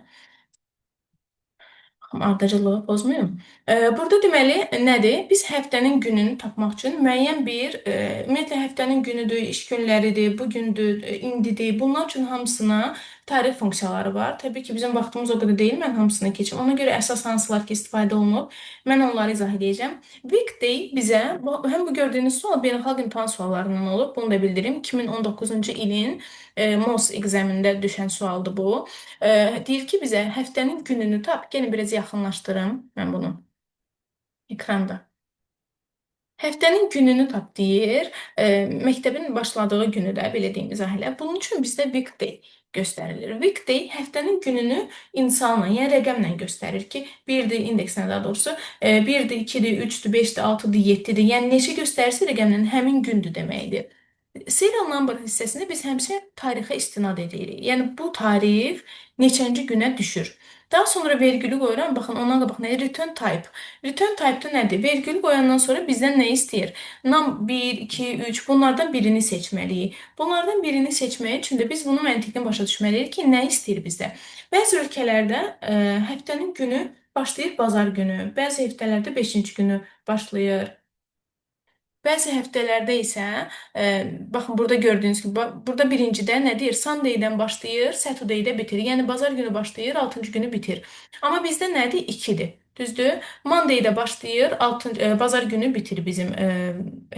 Ardıcıllığı pozmayım. Burada deməli nədir? Biz həftənin gününü tapmaq üçün müəyyən bir, ümumiyyətlə həftənin günüdür, iş günləridir, bugündür, indidir. Bunlar üçün hamısına tarix funksiyaları var. Təbii ki, bizim vaxtımız o qədər deyil, mən hamısını keçim. Ona görə əsas hansılar ki, istifadə olunub, mən onları izah edəcəm. Weekday bizə, həm bu gördüyünüz sual beynəlxalq imtahan suallarından olub, bunu da bildirim. 2019-cu ilin MOS egzamində düşən sualdır bu. Deyir ki, bizə həftənin gününü tap. Gəlin biraz yaxınlaşdırım mən bunu ekranda. Həftənin gününü tap deyir. Məktəbin başladığı günü də belə deyim, izah elə. Bunun üçün bizdə weekday göstərilir. Weekday həftənin gününü insanla, yəni rəqəmlə göstərir ki, 1-dir, indekslə daha doğrusu, 1-dir, 2-dir, 3-dür, 5-dir, 6-dır, 7-dir. Yəni neçə göstərirsə rəqəmlə həmin gündür deməkdir. Serial number hissəsində biz həmişə tarixə istinad edirik. Yəni bu tarix neçənci günə düşür. Daha sonra vergülü qoyuram. Baxın, ondan qabaq nə? Return type. Return type-da nədir? Vergülü qoyandan sonra bizdən nə istəyir? Num 1, 2, 3 bunlardan birini seçməliyik. Bunlardan birini seçmək üçün də biz bunu məntiqən başa düşməliyik ki, nə istəyir bizdə? Bəzi ölkələrdə həftənin günü başlayır bazar günü, bəzi həftələrdə 5-ci günü başlayır. Bəzi həftələrdə isə, baxın burada gördüyünüz kimi, burada birincidə nə deyir? Sunday-dən başlayır, Saturday-də bitir. Yəni bazar günü başlayır, 6-cı günü bitir. Amma bizdə nədir? 2-dir. Düzdür? Monday-də başlayır, bazar günü bitir bizim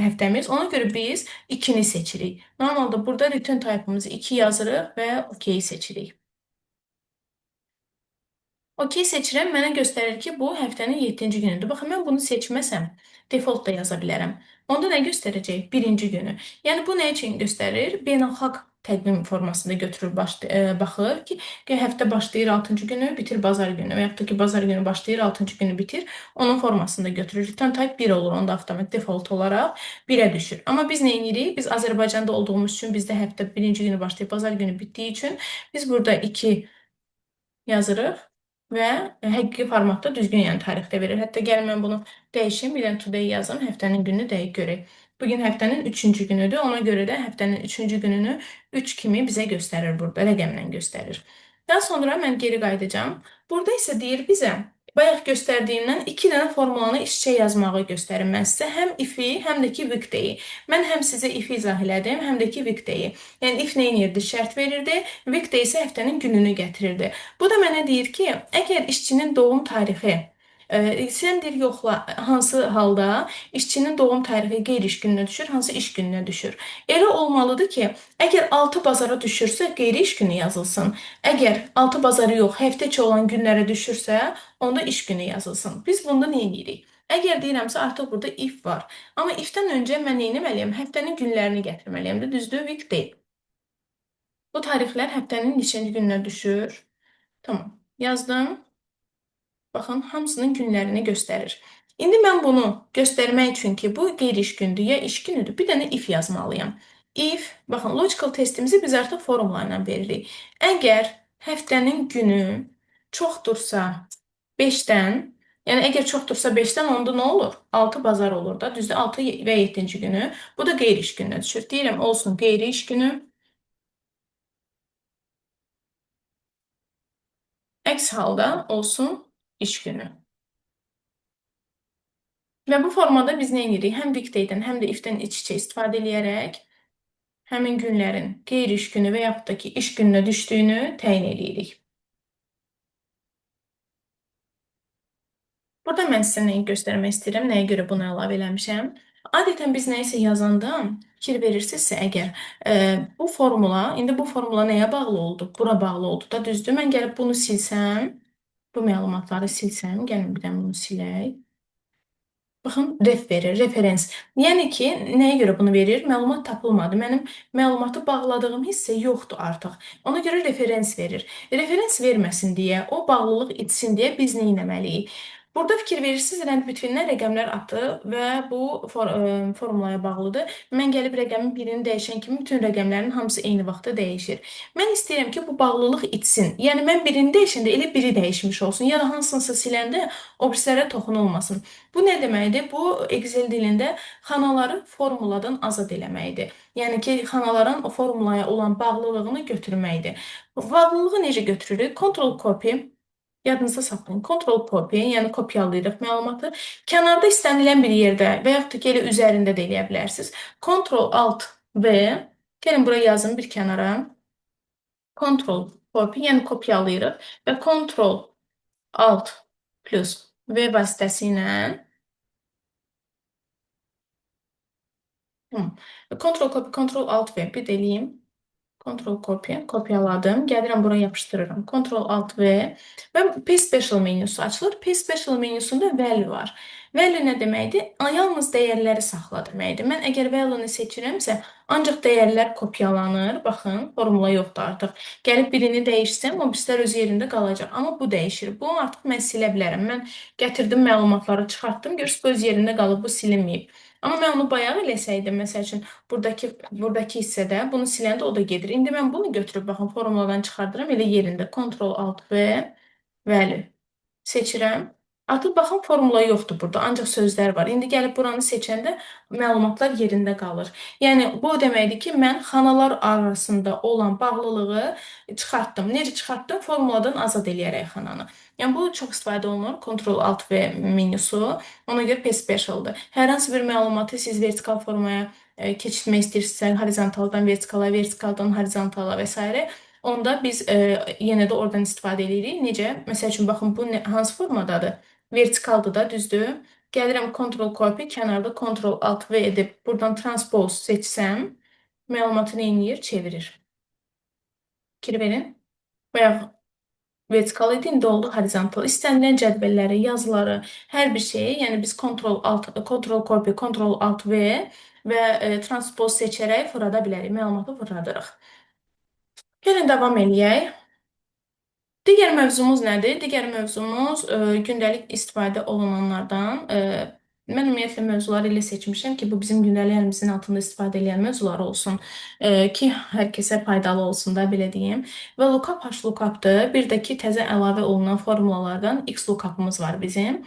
həftəmiz. Ona görə biz 2-ni seçirik. Normalda burada return type-ımızı 2 yazırıq və OK seçirik. OK seçirəm, mənə göstərir ki, bu həftənin 7-ci günüdür. Baxın, mən bunu seçməsəm, default da yaza bilərəm. Onda nə göstərəcək? 1-ci günü. Yəni, bu nə üçün göstərir? Beynəlxalq təqvim formasında götürür, baxır ki, həftə başlayır 6-cı günü, bitir bazar günü və yaxud da ki, bazar günü başlayır, 6-cı günü bitir. Onun formasında götürür. Return type 1 olur, onda avtomatik default olaraq 1-ə düşür. Amma biz nə edirik? Biz Azərbaycanda olduğumuz üçün bizdə həftə 1-ci günü başlayıb bazar günü bitdiyi üçün biz burada 2 yazırıq və həqiqi formatda düzgün, yəni tarixdə verir. Hətta gəlin mən bunu dəyişim, bir dənə today yazım, həftənin gününü dəqiq görək. Bugün həftənin 3-cü günüdür. Ona görə də həftənin 3-cü gününü 3 kimi bizə göstərir burada, rəqəmlə göstərir. Daha sonra mən geri qayıdacağam. Burada isə deyir bizə, bayaq göstərdiyimdən 2 dənə formulanı iç-içə yazmağı göstərim mən sizə. Həm if-i, həm də ki weekday-i. Mən həm sizə if-i izah elədim, həm də ki weekday-i. Yəni if nə edirdi? Şərt verirdi. Weekday isə həftənin gününü gətirirdi. Bu da mənə deyir ki, əgər işçinin doğum tarixi, sən deyir, yoxla hansı halda işçinin doğum tarixi qeyri-iş gününə düşür, hansı iş gününə düşür. Elə olmalıdır ki, əgər 6 bazara düşürsə, qeyri-iş günü yazılsın. Əgər 6 bazarı yox, həftə içi olan günlərə düşürsə, onda iş günü yazılsın. Biz bunda nə edirik? Əgər deyirəmsə, artıq burada if var. Amma if-dən öncə mən nə etməliyəm? Həftənin günlərini gətirməliyəm də, düzdür, weekday. Bu tarixlər həftənin neçənci gününə düşür? Tamam, yazdım. Baxın, hamısının günlərini göstərir. İndi mən bunu göstərmək üçün ki, bu qeyri-iş gündür ya iş günüdür, bir dənə if yazmalıyam. If, baxın, logical testimizi biz artıq formula ilə veririk. Əgər həftənin günü çoxdursa 5-dən, yəni əgər çoxdursa 5-dən, onda nə olur? 6 bazar olur da, düzdür, 6 və 7-ci günü. Bu da qeyri-iş gününə düşür. Deyirəm, olsun qeyri-iş günü. Əks halda olsun iş günü. Və bu formada biz nə edirik? Həm weekday-dən, həm də if-dən iç-içə istifadə eləyərək həmin günlərin qeyri-iş günü və yaxud da ki, iş gününə düşdüyünü təyin edirik. Burada mən sizə nəyi göstərmək istəyirəm, nəyə görə bunu əlavə eləmişəm? Adətən biz nəyisə yazanda fikir verirsinizsə əgər, bu formula, indi bu formula nəyə bağlı oldu? Bura bağlı oldu da, düzdür? Mən gəlib bunu silsəm, bu məlumatları silsəm, gəlin bir dənə bunu silək. Baxın, ref verir, referens. Yəni ki, nəyə görə bunu verir? Məlumat tapılmadı. Mənim məlumatı bağladığım hissə yoxdur artıq. Ona görə referens verir. Referens verməsin deyə, o bağlılıq itsin deyə biz nə etməliyik? Burada fikir verirsiniz, rənd bütününə rəqəmlər atdı və bu formulaya bağlıdır. Mən gəlib rəqəmin birini dəyişən kimi bütün rəqəmlərin hamısı eyni vaxtda dəyişir. Mən istəyirəm ki, bu bağlılıq itsin. Yəni, mən birini dəyişəndə elə biri dəyişmiş olsun ya da hansınsa siləndə o birilərə toxunulmasın. Bu nə deməkdir? Bu, Excel dilində xanaları formuladan azad eləməkdir. Yəni ki, xanaların o formulaya olan bağlılığını götürməkdir. Bağlılığı necə götürürük? Ctrl copy. Yadınızda saxlayın. Ctrl copy, yəni kopyalayırıq məlumatı. Kənarda istənilən bir yerdə və yaxud da ki, elə üzərində də eləyə bilərsiniz. Ctrl Alt V. Gəlin bura yazın bir kənara. Ctrl copy, yəni kopyalayırıq və Ctrl Alt plus V vasitəsilə Ctrl copy, Ctrl Alt V bir də eləyim. Ctrl copy, kopyaladım. Gəlirəm bura yapışdırıram. Ctrl Alt V və Paste Special menyusu açılır. Paste Special menyusunda value var. Value nə deməkdir? Yalnız dəyərləri saxla deməkdir. Mən əgər value-ni seçirəmsə, ancaq dəyərlər kopyalanır. Baxın, formula yoxdur artıq. Gəlib birini dəyişsəm, o birisilər öz yerində qalacaq. Amma bu dəyişir. Bunu artıq mən silə bilərəm. Mən gətirdim məlumatları, çıxartdım. Görürsünüz, bu öz yerində qalıb, bu silinməyib. Amma mən onu bayağı eləsəydim, məsəl üçün buradakı hissədə bunu siləndə o da gedir. İndi mən bunu götürüb baxın formuladan çıxardıram elə yerində. Ctrl Alt V value seçirəm. Artıq baxın formula yoxdur burada, ancaq sözlər var. İndi gəlib buranı seçəndə məlumatlar yerində qalır. Yəni bu o deməkdir ki, mən xanalar arasında olan bağlılığı çıxartdım. Necə çıxartdım? Formuladan azad eləyərək xananı. Yəni bu çox istifadə olunur. Ctrl Alt V menyusu. Ona görə Paste Special'dır. Hər hansı bir məlumatı siz vertikal formaya keçirtmək istəyirsinizsə, horizontaldan vertikala, vertikaldan horizontala və s. Onda biz yenə də oradan istifadə edirik. Necə? Məsəl üçün, baxın, bu hansı formadadır? Vertikaldır da, düzdür? Gəlirəm Ctrl Copy, kənarda Ctrl Alt V edib buradan Transpose seçsəm, məlumatı nə eləyir? Çevirir. Fikir verin. Bayaq vertikal idi, indi oldu horizontal. İstənilən cədvəlləri, yazıları, hər bir şeyi, yəni biz Ctrl Alt, Ctrl Copy, Ctrl Alt V və Transpose seçərək fırlada bilərik, məlumatı fırladırıq. Gəlin davam eləyək. Digər mövzumuz nədir? Digər mövzumuz gündəlik istifadə olunanlardan. Mən ümumiyyətlə mövzuları elə seçmişəm ki, bu bizim gündəlik əlimizin altında istifadə edən mövzular olsun ki, hər kəsə faydalı olsun da, belə deyim. Və lookup HLOOKUP-dır. Bir də ki, təzə əlavə olunan formulalardan XLOOKUP-ımız var bizim.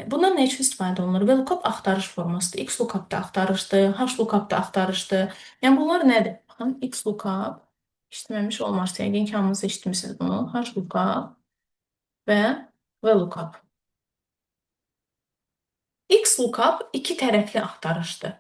Bundan nə üçün istifadə olunur? VLOOKUP axtarış formasıdır. XLOOKUP da axtarışdır, HLOOKUP da axtarışdır. Yəni bunlar nədir? Baxın, XLOOKUP işitməmiş olmaz. Yəqin ki, hamınız eşitmişsiniz bunu. HLOOKUP və VLOOKUP. XLOOKUP iki tərəfli axtarışdır.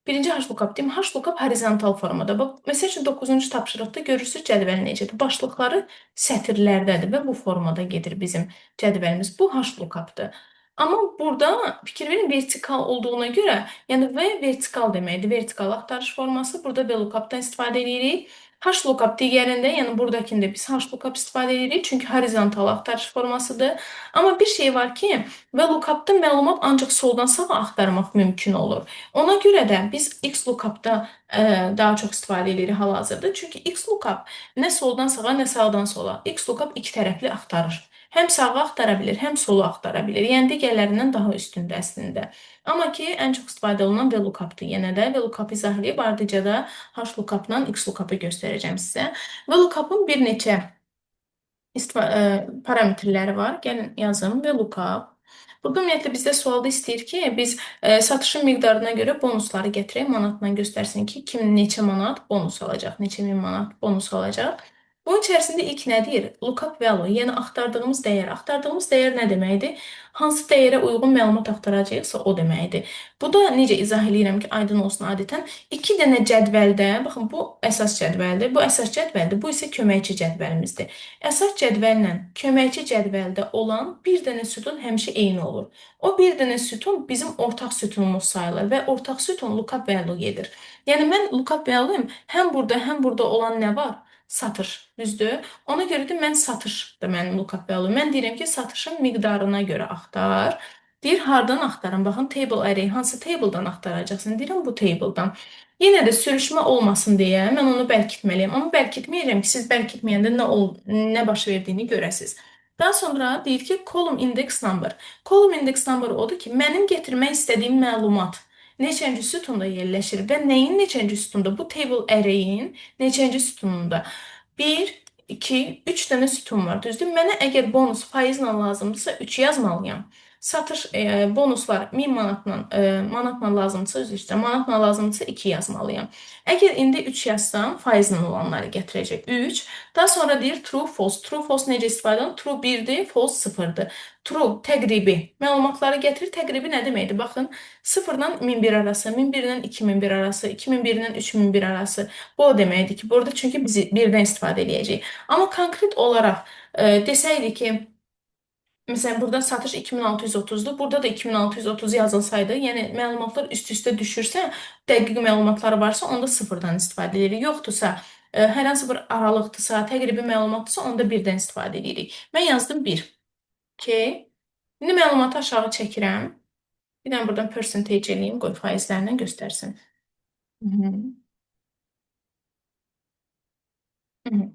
Birinci HLOOKUP deyim. HLOOKUP horizontal formada. Bax, məsəl üçün 9-cu tapşırıqda görürsünüz cədvəl necədir. Başlıqları sətirlərdədir və bu formada gedir bizim cədvəlimiz. Bu HLOOKUP-dır. Amma burada fikir verin vertikal olduğuna görə, yəni V vertikal deməkdir. Vertikal axtarış forması. Burada VLOOKUP-dan istifadə edirik. HLOOKUP digərində, yəni buradakında biz HLOOKUP istifadə edirik. Çünki horizontal axtarış formasıdır. Amma bir şey var ki, VLOOKUP-da məlumat ancaq soldan sağa axtarmaq mümkün olur. Ona görə də biz XLOOKUP-da daha çox istifadə edirik hal-hazırda. Çünki XLOOKUP nə soldan sağa, nə sağdan sola. XLOOKUP iki tərəfli axtarır. Həm sağa axtara bilir, həm sola axtara bilir. Yəni digərlərindən daha üstündür əslində. Amma ki, ən çox istifadə olunan VLOOKUP-dır. Yenə də VLOOKUP izah edib, ardıca da HLOOKUP-la XLOOKUP-ı göstərəcəm sizə. VLOOKUP-ın bir neçə parametrləri var. Gəlin yazım VLOOKUP. Burada ümumiyyətlə bizdə sualda istəyir ki, biz satışın miqdarına görə bonusları gətirək, manatla göstərsin ki, kim neçə manat bonus alacaq, neçə min manat bonus alacaq. Bunun içərisində ilk nə deyir? Lookup value, yəni axtardığımız dəyər. Axtardığımız dəyər nə deməkdir? Hansı dəyərə uyğun məlumat axtaracaqsa o deməkdir. Bu da necə izah eləyirəm ki, aydın olsun adətən. İki dənə cədvəldə, baxın bu əsas cədvəldir, bu əsas cədvəldir, bu isə köməkçi cədvəlimizdir. Əsas cədvəllə köməkçi cədvəldə olan bir dənə sütun həmişə eyni olur. O bir dənə sütun bizim ortaq sütunumuz sayılır və ortaq sütun lookup value gedir. Yəni mən lookup value-m həm burada, həm burada olan nə var? Satış, düzdür? Ona görə də mən satışdır mənim lookup value. Mən deyirəm ki, satışın miqdarına görə axtar. Deyir, hardan axtarım? Baxın, table array, hansı table'dan axtaracaqsın? Deyirəm, bu table'dan. Yenə də sürüşmə olmasın deyə mən onu bərkitməliyəm. Amma bərkitməyəcəm ki, siz bərkitməyəndə nə baş verdiyini görəsiniz. Daha sonra deyir ki, column index number. Column index number odur ki, mənim gətirmək istədiyim məlumat neçənci sütunda yerləşir və nəyin neçənci sütunda? Bu table array-in neçənci sütununda? 1, 2, 3 dənə sütun var, düzdür? Mənə əgər bonus faizlə lazımdırsa 3 yazmalıyam. Satış bonuslar 1000 manatla, manatla lazımdırsa, üzr istəyirəm, manatla lazımdırsa 2 yazmalıyam. Əgər indi 3 yazsam, faizlə olanları gətirəcək. 3. Daha sonra deyir true, false. True, false necə istifadə olunur? True 1-dir, false 0-dır. True təqribi məlumatları gətirir. Təqribi nə deməkdir? Baxın, 0-dan 1001 arası, 1001-dən 2001 arası, 2001-dən 3001 arası. Bu o deməkdir ki, burada çünki biz birdən istifadə eləyəcəyik. Amma konkret olaraq desəydi ki, məsələn, burada satış 2630-dur. Burada da 2630 yazılsaydı, yəni məlumatlar üst-üstə düşürsə, dəqiq məlumatlar varsa, onda sıfırdan istifadə edirik. Yoxdursa, hər hansı bir aralıqdırsa, təqribi məlumatdırsa, onda birdən istifadə edirik. Mən yazdım 1. Okay. İndi məlumatı aşağı çəkirəm. Bir dənə buradan percentage eləyim, qoy faizlərlə göstərsin. Hı -hı. Hı -hı.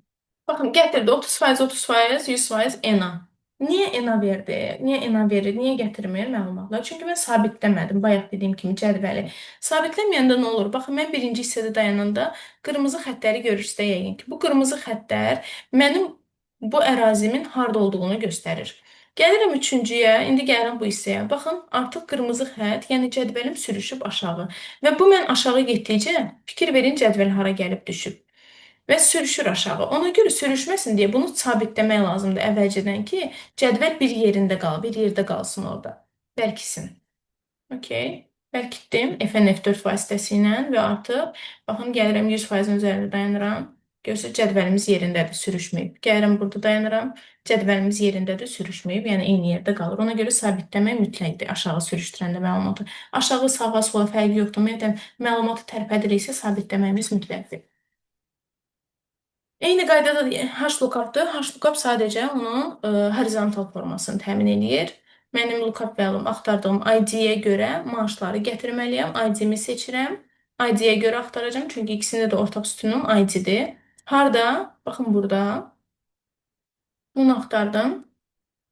Baxın, gətirdi 30%, 30%, 100% ENA. Niyə ENA verdi? Niyə ENA verir? Niyə gətirmir məlumatlar? Çünki mən sabitləmədim. Bayaq dediyim kimi cədvəli. Sabitləməyəndə nə olur? Baxın, mən birinci hissədə dayananda qırmızı xəttləri görürsünüz də yəqin ki. Bu qırmızı xəttlər mənim bu ərazimin harda olduğunu göstərir. Gəlirəm üçüncüyə, indi gəlirəm bu hissəyə. Baxın, artıq qırmızı xətt, yəni cədvəlim sürüşüb aşağı. Və bu mən aşağı getdikcə fikir verin cədvəl hara gəlib düşüb. Və sürüşür aşağı. Ona görə sürüşməsin deyə bunu sabitləmək lazımdır əvvəlcədən ki, cədvəl bir yerində qal, bir yerdə qalsın orada. Bərkisin. Okey. Bərkitdim Fn F4 vasitəsilə və artıq baxın gəlirəm 100%-in üzərində dayanıram. Görürsünüz cədvəlimiz yerindədir, sürüşməyib. Gəlirəm burada dayanıram. Cədvəlimiz yerindədir, sürüşməyib. Yəni eyni yerdə qalır. Ona görə sabitləmək mütləqdir aşağı sürüşdürəndə məlumatı. Aşağı, sağa, sola fərqi yoxdur. Ümumiyyətlə məlumatı tərpədiriksə sabitləməyimiz mütləqdir. Eyni qaydada HLOOKUP-dur. HLOOKUP sadəcə onun horizontal formasını təmin eləyir. Mənim lookup value axtardığım ID-yə görə maaşları gətirməliyəm. ID-mi seçirəm. ID-yə görə axtaracağam, çünki ikisində də ortaq sütunum ID-dir. Harda? Baxın burada. Bunu axtardım.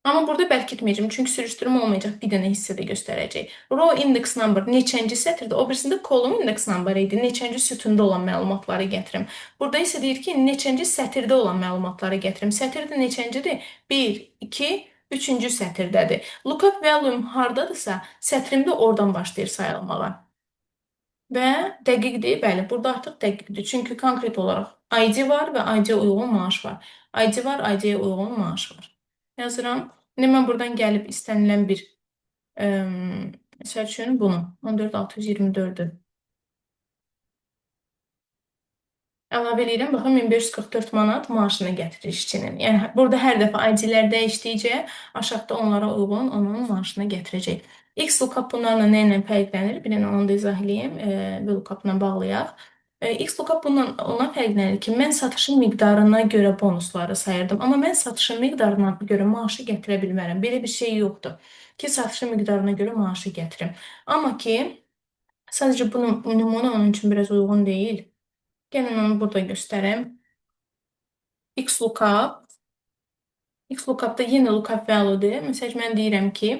Amma burada bərkitməyəcəm, çünki sürüşdürmə olmayacaq, bir dənə hissədə göstərəcək. Row index number neçənci sətirdə, o birisində column index number idi, neçənci sütunda olan məlumatları gətirim. Burada isə deyir ki, neçənci sətirdə olan məlumatları gətirim. Sətirdə neçəncidir? 1, 2, 3-cü sətirdədir. Lookup value hardadırsa, sətrimdə oradan başlayır sayılmağa. Və dəqiqdir, bəli, burada artıq dəqiqdir. Çünki konkret olaraq ID var və ID-yə uyğun maaş var. ID var, ID-yə uyğun maaş var. Yazıram. İndi mən buradan gəlib istənilən bir, məsəl üçün bunu, 14624-ü əlavə eləyirəm. Baxın, 1544 manat maaşını gətirir işçinin. Yəni, burada hər dəfə ID-lər dəyişdikcə aşağıda onlara uyğun onun maaşını gətirəcək. XLOOKUP bunlarla nə ilə fərqlənir? Bir dənə onu da izah eləyim VLOOKUP-la bağlayaq. XLOOKUP bundan ondan fərqlənir ki, mən satışın miqdarına görə bonusları sayırdım. Amma mən satışın miqdarına görə maaşı gətirə bilmərəm. Belə bir şey yoxdur ki, satışın miqdarına görə maaşı gətirim. Amma ki, sadəcə bu nümunə onun üçün biraz uyğun deyil. Gəlin onu burada göstərim. XLOOKUP. XLOOKUP-da yenə lookup value-dur. Məsələn, mən deyirəm ki,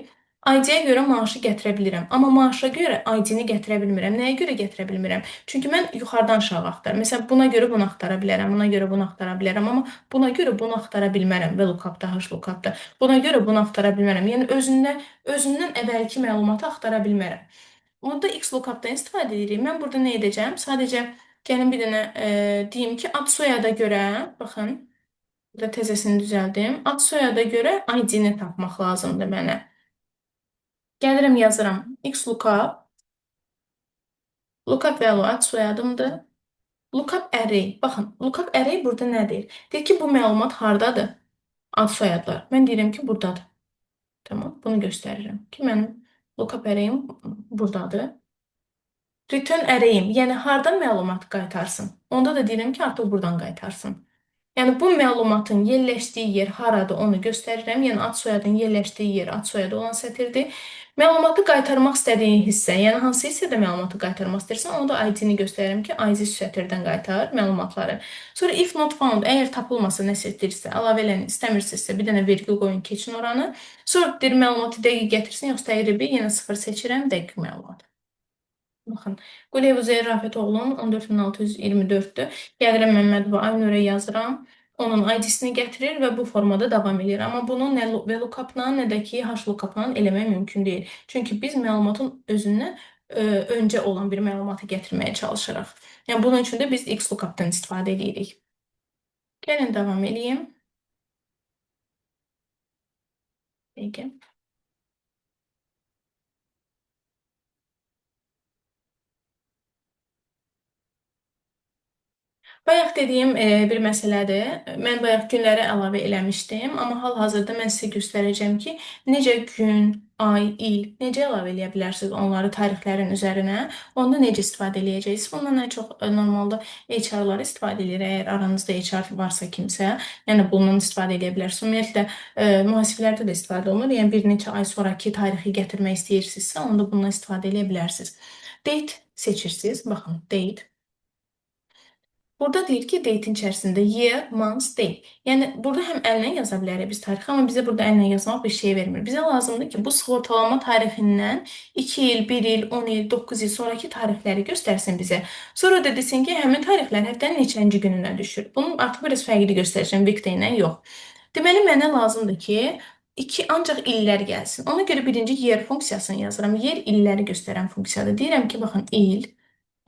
ID-yə görə maaşı gətirə bilirəm. Amma maaşa görə ID-ni gətirə bilmirəm. Nəyə görə gətirə bilmirəm? Çünki mən yuxarıdan aşağı axtarıram. Məsələn, buna görə bunu axtara bilərəm, buna görə bunu axtara bilərəm. Amma buna görə bunu axtara bilmərəm. VLOOKUP-da, HLOOKUP-da. Buna görə bunu axtara bilmərəm. Yəni, özündən əvvəlki məlumatı axtara bilmərəm. Onda XLOOKUP-dan istifadə edirik. Mən burada nə edəcəm? Sadəcə gəlin bir dənə deyim ki, ad soyada görə, baxın, burada təzəsini düzəldim. Ad soyada görə ID-ni tapmaq lazımdır mənə. Gəlirəm, yazıram. XLOOKUP. Lookup value ad soyadımdır. Lookup array. Baxın, lookup array burada nə deyir? Deyir ki, bu məlumat hardadır? Ad soyadlar. Mən deyirəm ki, buradadır. Tamam, bunu göstərirəm ki, mənim lookup array'im buradadır. Return array'im, yəni hardan məlumat qaytarsın? Onda da deyirəm ki, artıq buradan qaytarsın. Yəni, bu məlumatın yerləşdiyi yer haradır, onu göstərirəm. Yəni, ad soyadın yerləşdiyi yer ad soyadı olan sətirdir. Məlumatı qaytarmaq istədiyin hissə, yəni hansı hissədə məlumatı qaytarmaq istəyirsən, onu da ID-ni göstərirəm ki, ID sətirdən qaytar məlumatları. Sonra if not found, əgər tapılmasa nəsə istəyirsə, əlavə eləni istəmirsinizsə, bir dənə vergül qoyun, keçin oranı. Sonra deyir, məlumatı dəqiq gətirsin, yoxsa təqribi, yenə 0 seçirəm, dəqiq məlumat. Baxın, Quliyev Üzeyir Rafət oğlunun 14624-dür. Gəlirəm Məmmədova Aynurə yazıram. Onun ID-sini gətirir və bu formada davam edir. Amma bunu nə VLOOKUP-la, nə də ki HLOOKUP-la eləmək mümkün deyil. Çünki biz məlumatın özündən öncə olan bir məlumatı gətirməyə çalışırıq. Yəni bunun üçün də biz XLOOKUP-dan istifadə edirik. Gəlin davam eləyim. Peki. Bayaq dediyim bir məsələdir. Mən bayaq günləri əlavə eləmişdim, amma hal-hazırda mən sizə göstərəcəm ki, necə gün, ay, il, necə əlavə eləyə bilərsiniz onları tarixlərin üzərinə, onda necə istifadə eləyəcəksiniz. Bundan ən çox normalda HR-ları istifadə eləyir. Əgər aranızda HR varsa kimsə, yəni bundan istifadə eləyə bilərsiniz. Ümumiyyətlə, mühasiblərdə də istifadə olunur. Yəni bir neçə ay sonraki tarixi gətirmək istəyirsinizsə, onda bundan istifadə eləyə bilərsiniz. Date seçirsiniz. Baxın, date. Burada deyir ki, date-in içərisində year, month, day. Yəni, burada həm əllə yaza bilərik biz tarixi, amma bizə burada əllə yazmaq bir şey vermir. Bizə lazımdır ki, bu sığortalama tarixindən 2 il, 1 il, 10 il, 9 il sonraki tarixləri göstərsin bizə. Sonra da desin ki, həmin tarixlər həftənin neçənci gününə düşür. Bunun artıq biraz fərqli göstərəcəm, weekday ilə yox. Deməli, mənə lazımdır ki, 2 ancaq illər gəlsin. Ona görə birinci year funksiyasını yazıram. Year illəri göstərən funksiyadır. Deyirəm ki, baxın, il.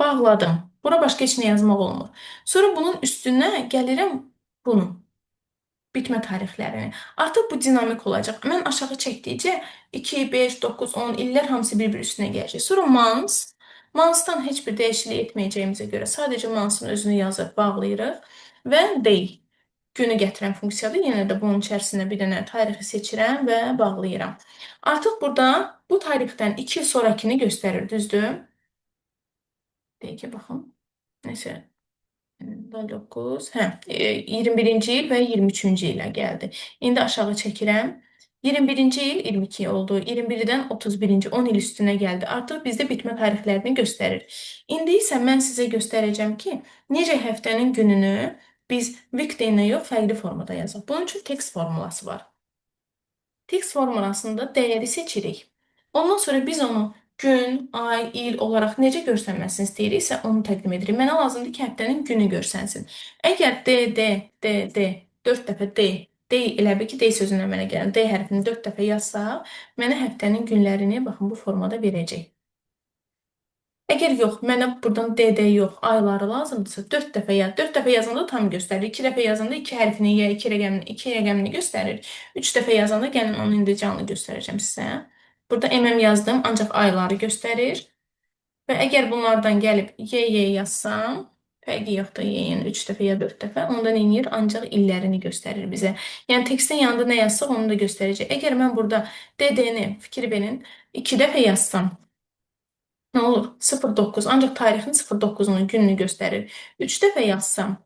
Bağladım. Bura başqa heç nə yazmaq olmur. Sonra bunun üstünə gəlirəm bunu. Bitmə tarixlərini. Artıq bu dinamik olacaq. Mən aşağı çəkdikcə 2, 5, 9, 10 illər hamısı bir-bir üstünə gələcək. Sonra months. Months'tan heç bir dəyişiklik etməyəcəyimizə görə sadəcə months'ın özünü yazıb bağlayırıq. Və day. Günü gətirən funksiyadır. Yenə də bunun içərisində bir dənə tarixi seçirəm və bağlayıram. Artıq burada bu tarixdən 2 il sonrakini göstərir, düzdür? Deyək ki, baxın. Nəsə, 9, hə, 21-ci il və 23-cü ilə gəldi. İndi aşağı çəkirəm. 21-ci il 22 oldu. 21-dən 31-ci 10 il üstünə gəldi. Artıq bizdə bitmə tarixlərini göstərir. İndi isə mən sizə göstərəcəm ki, necə həftənin gününü biz weekday ilə yox, fərqli formada yazaq. Bunun üçün text formulası var. Text formulasında dəyəri seçirik. Ondan sonra biz onu gün, ay, il olaraq necə görsənməsini istəyiriksə, onu təqdim edirik. Mənə lazımdır ki, həftənin günü görsənsin. Əgər D, D, D, D, 4 dəfə D, D elə bil ki, D sözündən mənə gələn D hərfini 4 dəfə yazsaq, mənə həftənin günlərini baxın bu formada verəcək. Əgər yox, mənə buradan D, D yox, ayları lazımdırsa 4 dəfə yaz. 4 dəfə yazanda tam göstərir. 2 dəfə yazanda 2 hərfini ya 2 rəqəmini göstərir. 3 dəfə yazanda gəlin onu indi canlı göstərəcəm sizə. Burada MM yazdım, ancaq ayları göstərir. Və əgər bunlardan gəlib Y, Y yazsam, fərqi yoxdur, Y-nin 3 dəfə ya 4 dəfə, ondan eləyir, ancaq illərini göstərir bizə. Yəni, tekstin yanında nə yazsaq, onu da göstərəcək. Əgər mən burada D, D-ni, fikir verin, 2 dəfə yazsam, nə olur? 0,9, ancaq tarixin 0,9-unu, gününü göstərir. 3 dəfə yazsam,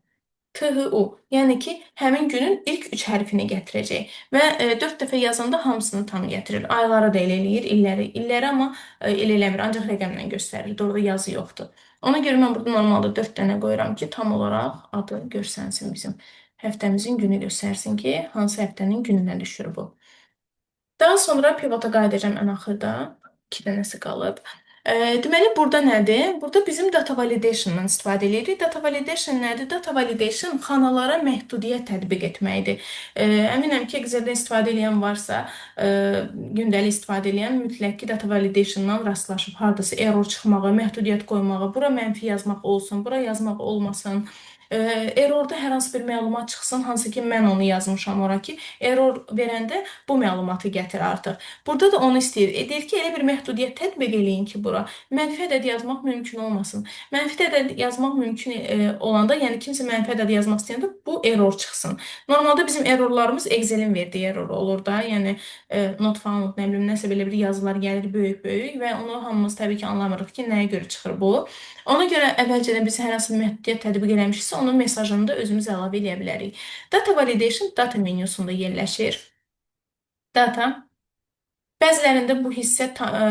T, H, U, yəni ki, həmin günün ilk 3 hərfini gətirəcək. Və 4 dəfə yazanda hamısını tam gətirir. Ayları da elə eləyir, illəri. İlləri amma elə eləmir, ancaq rəqəmlə göstərir. Orada yazı yoxdur. Ona görə mən burada normalda 4 dənə qoyuram ki, tam olaraq adı görsənsin bizim. Həftəmizin günü göstərsin ki, hansı həftənin gününə düşür bu. Daha sonra pivota qayıdacağam ən axırda. 2 dənəsi qalıb. Deməli, burada nədir? Burada bizim data validation-dan istifadə edirik. Data validation nədir? Data validation xanalara məhdudiyyət tətbiq etməkdir. Əminəm ki, Excel-dən istifadə edən varsa, gündəlik istifadə edən mütləq ki, data validation-dan rastlaşıb haradasa error çıxmağı, məhdudiyyət qoymağı, bura mənfi yazmaq olsun, bura yazmaq olmasın. Errorda hər hansı bir məlumat çıxsın, hansı ki mən onu yazmışam ora ki, error verəndə bu məlumatı gətir artıq. Burada da onu istəyir. Deyir ki, elə bir məhdudiyyət tətbiq eləyin ki, bura mənfi ədəd yazmaq mümkün olmasın. Mənfi ədəd yazmaq mümkün olanda, yəni kimsə mənfi ədəd yazmaq istəyəndə bu error çıxsın. Normalda bizim errorlarımız Excel-in verdiyi error olur da, yəni not found, nə bilim, nəsə belə bir yazılar gəlir böyük-böyük və onu hamımız təbii ki anlamırıq ki, nəyə görə çıxır bu. Ona görə əvvəlcədən biz hər hansı məhdudiyyət tətbiq eləmişiksə, onun mesajını da özümüz əlavə eləyə bilərik. Data validation data menüsunda yerləşir. Data. Bəzilərində bu hissə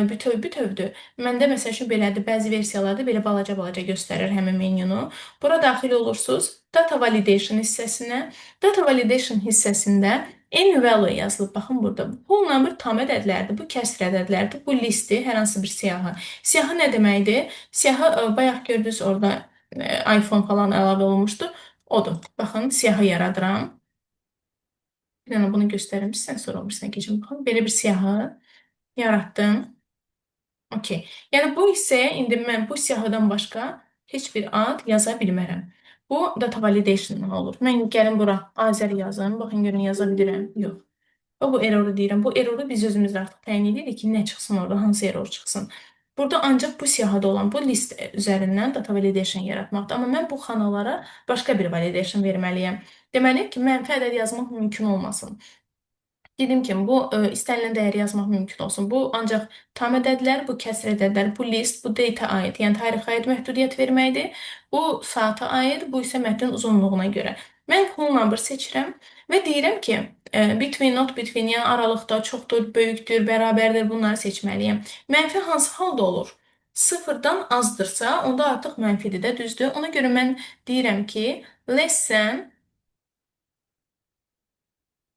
bütöv-bütövdür. Məndə məsəl üçün belədir. Bəzi versiyalarda belə balaca-balaca göstərir həmin menünu. Bura daxil olursunuz. Data validation hissəsinə. Data validation hissəsində any value yazılıb. Baxın burada. Whole number tam ədədlərdir. Bu kəsr ədədlərdir. Bu listi, hər hansı bir siyahı. Siyahı nə deməkdir? Siyahı bayaq gördünüz orada iPhone falan əlavə olunmuşdu. Odur. Baxın, siyahı yaradıram. Bir dənə bunu göstərim sizə, sonra o birisinə keçim. Baxın, belə bir siyahı yaratdım. Okey. Yəni bu hissəyə indi mən bu siyahıdan başqa heç bir ad yaza bilmərəm. Bu data validation olur. Mən gəlin bura Azər yazım. Baxın, görün, yaza bilirəm. Yox. Və bu erroru deyirəm. Bu erroru biz özümüz artıq təyin edirik ki, nə çıxsın orada, hansı error çıxsın. Burada ancaq bu siyahıda olan bu list üzərindən data validation yaratmaqdır. Amma mən bu xanalara başqa bir validation verməliyəm. Deməli ki, mənfi ədəd yazmaq mümkün olmasın. Dediyim kimi, bu istənilən dəyəri yazmaq mümkün olsun. Bu ancaq tam ədədlər, bu kəsr ədədlər, bu list, bu date aid, yəni tarixə aid məhdudiyyət verməkdir. Bu saata aid, bu isə mətnin uzunluğuna görə. Mən whole number seçirəm və deyirəm ki, between, not between, yəni aralıqda çoxdur, böyükdür, bərabərdir, bunları seçməliyəm. Mənfi hansı halda olur? Sıfırdan azdırsa, onda artıq mənfidir də, düzdür? Ona görə mən deyirəm ki, less than.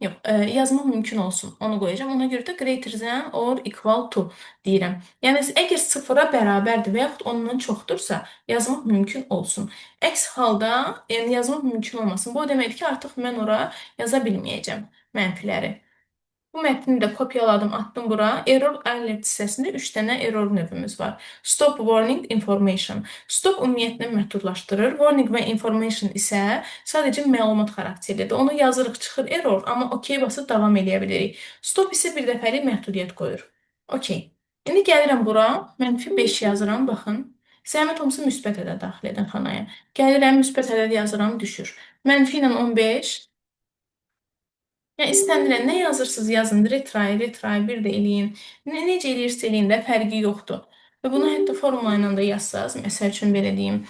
Yox, yazmaq mümkün olsun. Onu qoyacağam. Ona görə də greater than or equal to deyirəm. Yəni əgər sıfıra bərabərdir və yaxud ondan çoxdursa, yazmaq mümkün olsun. Əks halda, yəni yazmaq mümkün olmasın. Bu o deməkdir ki, artıq mən ora yaza bilməyəcəm mənfiləri. Bu mətni də kopyaladım, atdım bura. Error alert hissəsində 3 dənə error növümüz var. Stop, warning, information. Stop ümumiyyətlə məhdudlaşdırır. Warning və information isə sadəcə məlumat xarakterlidir. Onu yazırıq, çıxır error, amma OK basıb davam eləyə bilirik. Stop isə bir dəfəlik məhdudiyyət qoyur. OK. İndi gəlirəm bura, mənfi 5 yazıram, baxın. Zəhmət olmasa müsbət ədəd daxil edin xanaya. Gəlirəm, müsbət ədəd yazıram, düşür. Mənfi ilə 15. Yəni istənilən nə yazırsınız yazın, retry, retry bir də eləyin. Necə eləyirsə eləyin də fərqi yoxdur. Və bunu hətta formula ilə də yazsaz, məsəl üçün belə deyim,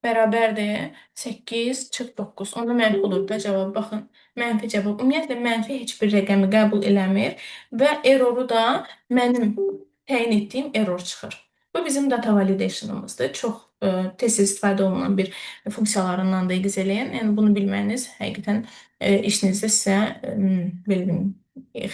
bərabərdir 8 çıx 9. Onda mənfi olur da cavab. Baxın, mənfi cavab. Ümumiyyətlə mənfi heç bir rəqəmi qəbul eləmir və erroru da mənim təyin etdiyim error çıxır. Bu bizim data validation'ımızdır. Çox tez istifadə olunan bir funksiyalarından da Excel-in. Yəni bunu bilməyiniz həqiqətən işinizdə sizə belə deyim,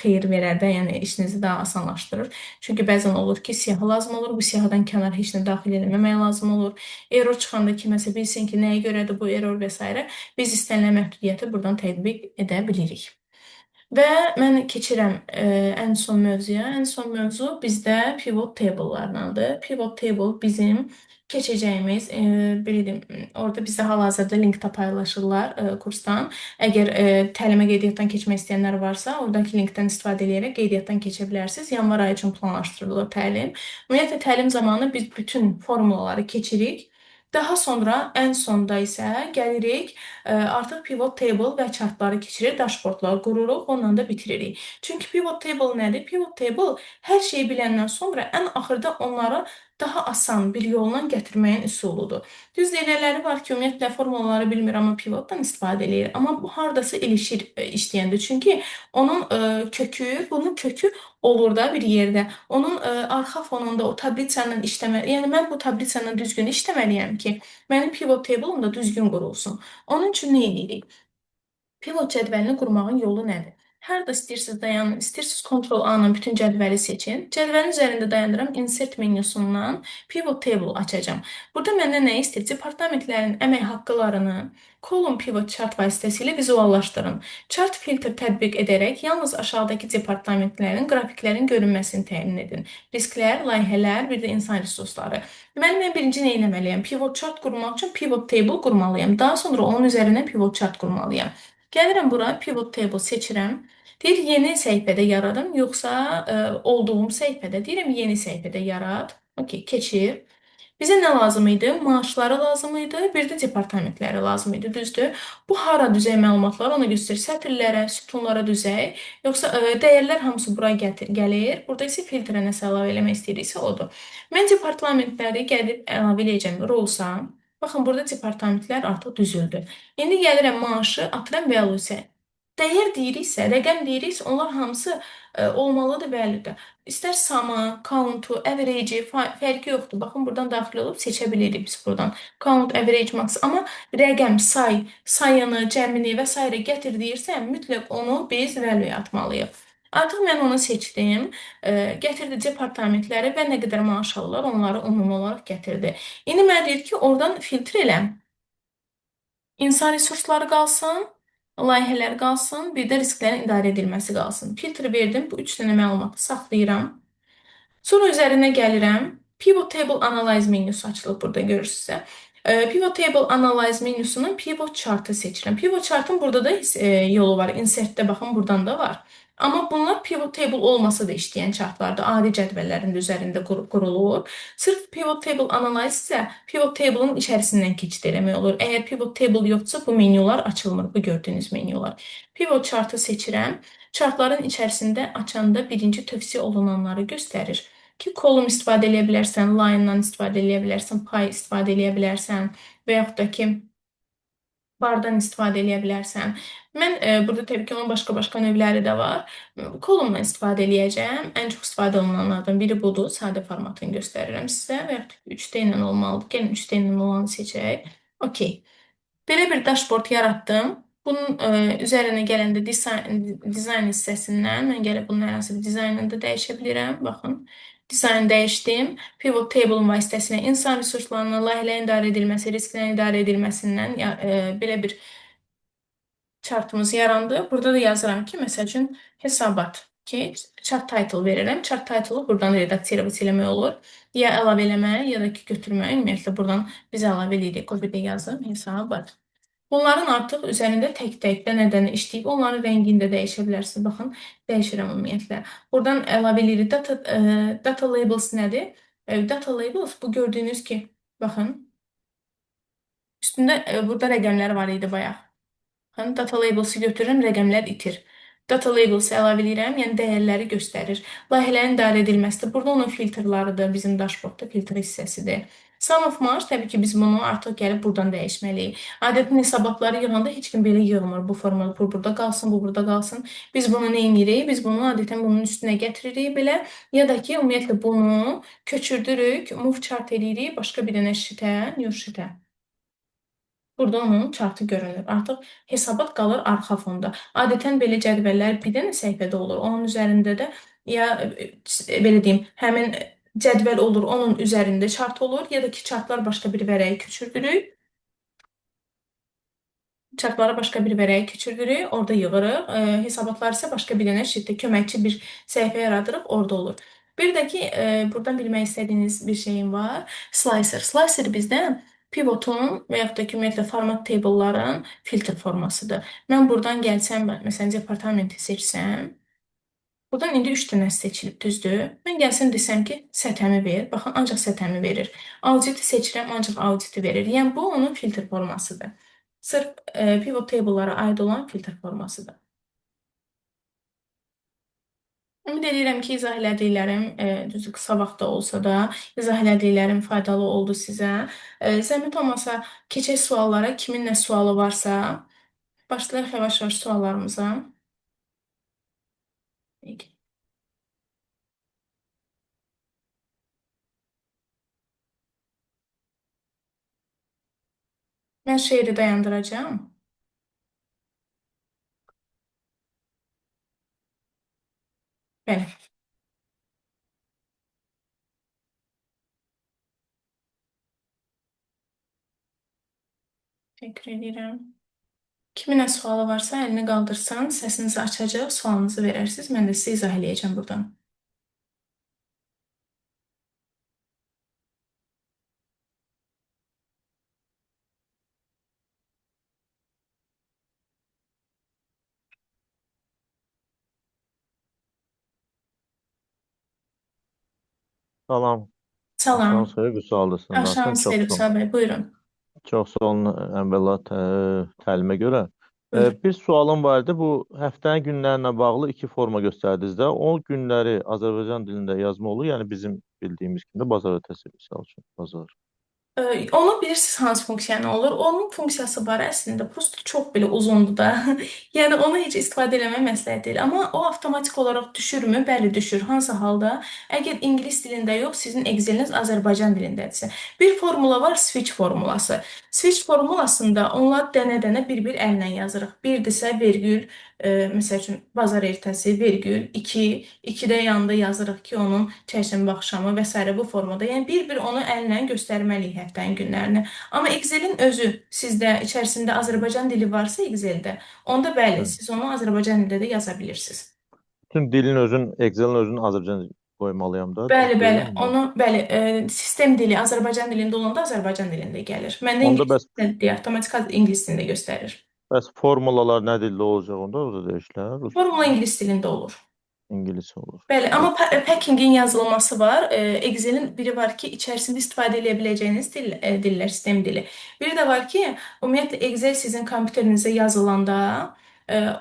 xeyir verər də, yəni işinizi daha asanlaşdırır. Çünki bəzən olur ki, siyahı lazım olur. Bu siyahıdan kənar heç nə daxil eləməmək lazım olur. Error çıxanda kiməsə bilsin ki, nəyə görədir bu error və s. Biz istənilən məhdudiyyəti buradan tətbiq edə bilirik. Və mən keçirəm ən son mövzuya. Ən son mövzu bizdə pivot table'lardandır. Pivot table bizim keçəcəyimiz, belə deyim, orada bizdə hal-hazırda linkdə paylaşırlar kursdan. Əgər təlimə qeydiyyatdan keçmək istəyənlər varsa, oradakı linkdən istifadə edərək qeydiyyatdan keçə bilərsiniz. Yanvar ayı üçün planlaşdırılır təlim. Ümumiyyətlə, təlim zamanı biz bütün formulaları keçirik. Daha sonra ən sonda isə gəlirik, artıq pivot table və chartları keçirir, dashboardlar qururuq, onunla da bitiririk. Çünki pivot table nədir? Pivot table hər şeyi biləndən sonra ən axırda onları daha asan bir yolla gətirməyin üsuludur. Düzdür, elələri var ki, ümumiyyətlə formulaları bilmir, amma pivotdan istifadə eləyir. Amma bu hardasa ilişir işləyəndə. Çünki onun kökü, bunun kökü olur da bir yerdə. Onun arxa fonunda o tablitsa ilə işləmə, yəni mən bu tablitsa ilə düzgün işləməliyəm ki, mənim pivot table'ım da düzgün qurulsun. Onun üçün nə edirik? Pivot cədvəlini qurmağın yolu nədir? Harada istəyirsiniz dayanın, istəyirsiniz Ctrl A-la bütün cədvəli seçin. Cədvəlin üzərində dayanıram, Insert menyusundan Pivot Table açacağam. Burada məndən nə istəyir? Departamentlərin əmək haqqılarını column pivot chart vasitəsilə vizuallaşdırın. Chart filter tətbiq edərək yalnız aşağıdakı departamentlərin qrafiklərin görünməsini təmin edin. Risklər, layihələr, bir də insan resursları. Deməli, mən birinci nə etməliyəm? Pivot chart qurmaq üçün pivot table qurmalıyam. Daha sonra onun üzərindən pivot chart qurmalıyam. Gəlirəm bura, pivot table seçirəm. Deyir, yeni səhifədə yaradım, yoxsa olduğum səhifədə? Deyirəm, yeni səhifədə yarat. Okey, keçir. Bizə nə lazım idi? Maaşları lazım idi, bir də departamentləri lazım idi, düzdür? Bu hara düzək məlumatlar ona göstərir. Sətirlərə, sütunlara düzək, yoxsa dəyərlər hamısı bura gəlir. Burada isə filtrə nəsə əlavə eləmək istəyiriksə odur. Mən departamentləri gəlib əlavə eləyəcəm rows-a. Baxın, burada departamentlər artıq düzüldü. İndi gəlirəm maaşı, atıram values-ə. Dəyər deyiriksə, rəqəm deyiriksə, onlar hamısı olmalıdır value-də. İstər sum-ı, count-u, average-i fərqi yoxdur. Baxın, buradan daxil olub seçə bilirik biz buradan. Count, average, max. Amma rəqəm, say, sayını, cəmini və s. gətir deyirsə, mütləq onu biz value-ya atmalıyıq. Artıq mən onu seçdim. Gətirdi departamentləri və nə qədər maaş alırlar, onları ümumi olaraq gətirdi. İndi mənə deyir ki, oradan filtr elə. İnsan resursları qalsın, layihələr qalsın, bir də risklərin idarə edilməsi qalsın. Filtr verdim, bu 3 dənə məlumatı saxlayıram. Sonra üzərinə gəlirəm. Pivot Table Analyze menyusu açılıb burada görürsünüzsə. Pivot Table Analyze menyusunun Pivot Chart'ı seçirəm. Pivot Chart'ın burada da yolu var. Insert'də baxın, buradan da var. Amma bunlar Pivot Table olmasa da işləyən chartlardır. Adi cədvəllərin də üzərində qurulur. Sırf Pivot Table Analyze isə Pivot Table'ın içərisindən keçid eləmək olur. Əgər Pivot Table yoxdursa, bu menyular açılmır. Bu gördüyünüz menyular. Pivot Chart'ı seçirəm. Chartların içərisində açanda birinci tövsiyə olunanları göstərir. Ki, column istifadə eləyə bilərsən, line-dan istifadə eləyə bilərsən, pie istifadə eləyə bilərsən və yaxud da ki, bardan istifadə eləyə bilərsən. Mən burada təbii ki, onun başqa-başqa növləri də var. Column-dan istifadə eləyəcəyəm. Ən çox istifadə olunanlardan biri budur. Sadə formatını göstərirəm sizə və yaxud da ki, 3D ilə olmalıdır. Gəlin 3D ilə olanı seçək. Okey. Belə bir dashboard yaratdım. Bunun üzərinə gələndə dizayn hissəsindən mən gəlib bunun hər hansı bir dizaynını da dəyişə bilirəm. Baxın, dizayn dəyişdim. Pivot table vasitəsilə insan resurslarının, layihələrin idarə edilməsi, risklərin idarə edilməsindən belə bir chartımız yarandı. Burada da yazıram ki, məsəl üçün hesabat ki, chart title verirəm. Chart title'ı buradan redaksiya eləmək olur. Ya əlavə eləmək, ya da ki, götürmək. Ümumiyyətlə, buradan biz əlavə eləyirik. Copy-də yazım, hesabat. Bunların artıq üzərində tək-tək dənə-dənə işləyib, onların rəngini də dəyişə bilərsiniz. Baxın, dəyişirəm ümumiyyətlə. Buradan əlavə eləyirik. Data labels nədir? Data labels bu gördüyünüz ki, baxın, üstündə burada rəqəmlər var idi bayaq. Baxın, data labels'ı götürürəm, rəqəmlər itir. Data labels'ı əlavə eləyirəm, yəni dəyərləri göstərir. Layihələrin idarə edilməsidir. Burada onun filtrlarıdır, bizim dashboardda filtr hissəsidir. Sum of March, təbii ki, biz bunu artıq gəlib buradan dəyişməliyik. Adətən hesabatları yığanda heç kim belə yığmır. Bu formada bu burada qalsın, bu burada qalsın. Biz bunu nə edirik? Biz bunu adətən bunun üstünə gətiririk belə. Ya da ki, ümumiyyətlə bunu köçürdürük, move chart eləyirik başqa bir dənə sheetə, new sheetə. Burada onun chartı görünür. Artıq hesabat qalır arxa fonda. Adətən belə cədvəllər bir dənə səhifədə olur. Onun üzərində də ya, belə deyim, həmin cədvəl olur, onun üzərində chart olur, ya da ki, chartlar başqa bir vərəyə köçürdürük. Chartları başqa bir vərəyə köçürdürük, orada yığırıq. Hesabatlar isə başqa bir dənə sheetdə köməkçi bir səhifə yaradırıq, orada olur. Bir də ki, buradan bilmək istədiyiniz bir şeyim var. Slicer. Slicer bizdə pivotun və yaxud da ki, ümumiyyətlə format table'ların filtr formasıdır. Mən buradan gəlsəm, məsələn, departamenti seçsəm, buradan indi 3 dənə seçilib, düzdür? Mən gəlsəm desəm ki, sətəmi ver. Baxın, ancaq sətəmi verir. Auditi seçirəm, ancaq auditi verir. Yəni, bu onun filtr formasıdır. Sırf pivot table'lara aid olan filtr formasıdır. Ümid edirəm ki, izah elədiklərim, düzü qısa vaxtda olsa da, izah elədiklərim faydalı oldu sizə. Zəhmət olmasa, keçək suallara, kimin nə sualı varsa, başlayaq yavaş-yavaş suallarımıza. Peki. Mən şeiri dayandıracağam. Bəli. Təşəkkür edirəm. Kimin nə sualı varsa əlini qaldırsan, səsinizi açacaq, sualınızı verərsiniz. Mən də sizə izah eləyəcəm buradan. Salam. Salam. Axşamın xeyir, Vüsal Axşamın danışın. Çox xeyir, sağ olun. Vüsal bəy, buyurun. Çox sağ olun, əvvəla təlimə görə. Buyurun. Bir sualım var idi. Bu həftənin günlərlə bağlı iki forma göstərdiniz də. O günləri Azərbaycan dilində yazma olur. Yəni bizim bildiyimiz kimi də bazar ertəsi, misal üçün, bazar. Onu bilirsiniz hansı funksiya nə olur? Onun funksiyası var əslində. Prosto çox belə uzundur da. Yəni onu heç istifadə eləmək məsləhət deyil. Amma o avtomatik olaraq düşürmü? Bəli, düşür. Hansı halda? Əgər ingilis dilində yox, sizin Exceliniz Azərbaycan dilindədirsə. Bir formula var, switch formulası. Switch formulasında onlar dənə-dənə bir-bir əllə yazırıq. Birdirsə, vergül, məsəl üçün, bazar ertəsi, vergül, 2, 2-də yanında yazırıq ki, onun çərşənbə axşamı və s. bu formada. Yəni, bir-bir onu əllə göstərməliyik hətta. həftənin günlərini. Amma Excel-in özü sizdə içərisində Azərbaycan dili varsa Excel-də, onda bəli, Hı. siz onu Azərbaycan dilində də yaza bilirsiniz. Bütün dilin özün, Excel'in özünü Azərbaycan qoymalıyam da, Bəli, düz bəli. deyil onda. Onu bəli, sistem dili Azərbaycan dilində olanda Azərbaycan dilində gəlir. Məndə Onda ingilis bəs dilində avtomatik ingilis dilində göstərir. bəs formulalar nə dildə olacaq onda? O da dəyişilər. Rus Formula dilində, ingilis dilində olur. ingilis olur. Bəli, amma Yox. packingin yazılması var. Excelin biri var ki, içərisində istifadə edə biləcəyiniz dil, dillər, sistem dili. Biri də var ki, ümumiyyətlə Excel sizin kompüterinizə yazılanda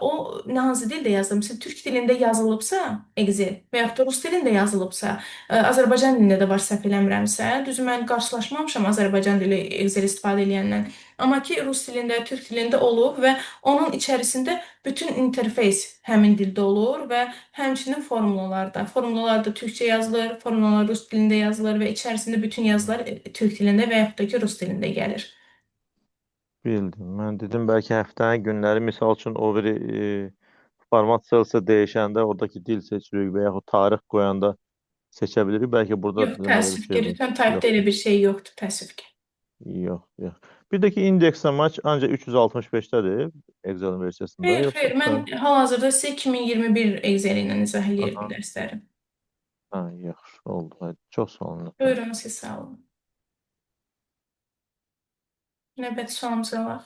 o nə hansı dildə yazılır? Məsələn, türk dilində yazılıbsa Excel və yaxud da rus dilində yazılıbsa, Azərbaycan dilində də var səhv eləmirəmsə, düzü mən qarşılaşmamışam Azərbaycan dili Excel istifadə edəndən. Amma ki, rus dilində, türk dilində olub və onun içərisində bütün interfeys həmin dildə olur və həmçinin formulalarda. Formulalar da türkçə yazılır, formulalar rus dilində yazılır və içərisində bütün Hı. yazılar türk dilində və yaxud da ki, rus dilində gəlir. Bildim. Mən dedim bəlkə həftənin günləri misal üçün o biri format celse dəyişəndə oradakı dil seçirik və yaxud tarix qoyanda seçə bilirik. Bəlkə burada Yox, dedim elə bir təəssüf şey ki, var. return type-da elə Yoxdur. bir şey yoxdur, təəssüf ki. Yox, yox. Bir də ki indeksləmə ancaq 365-dədir Excel versiyasında Xeyr, yoxsa xeyr, mən üç hal-hazırda sizə 2021 Excel ilə izah eləyirdim Aha. dərsləri. Ha, yaxşı oldu. Hadi, çox sağ olun. Buyurun, siz sağ olun. Növbəti sualımıza var.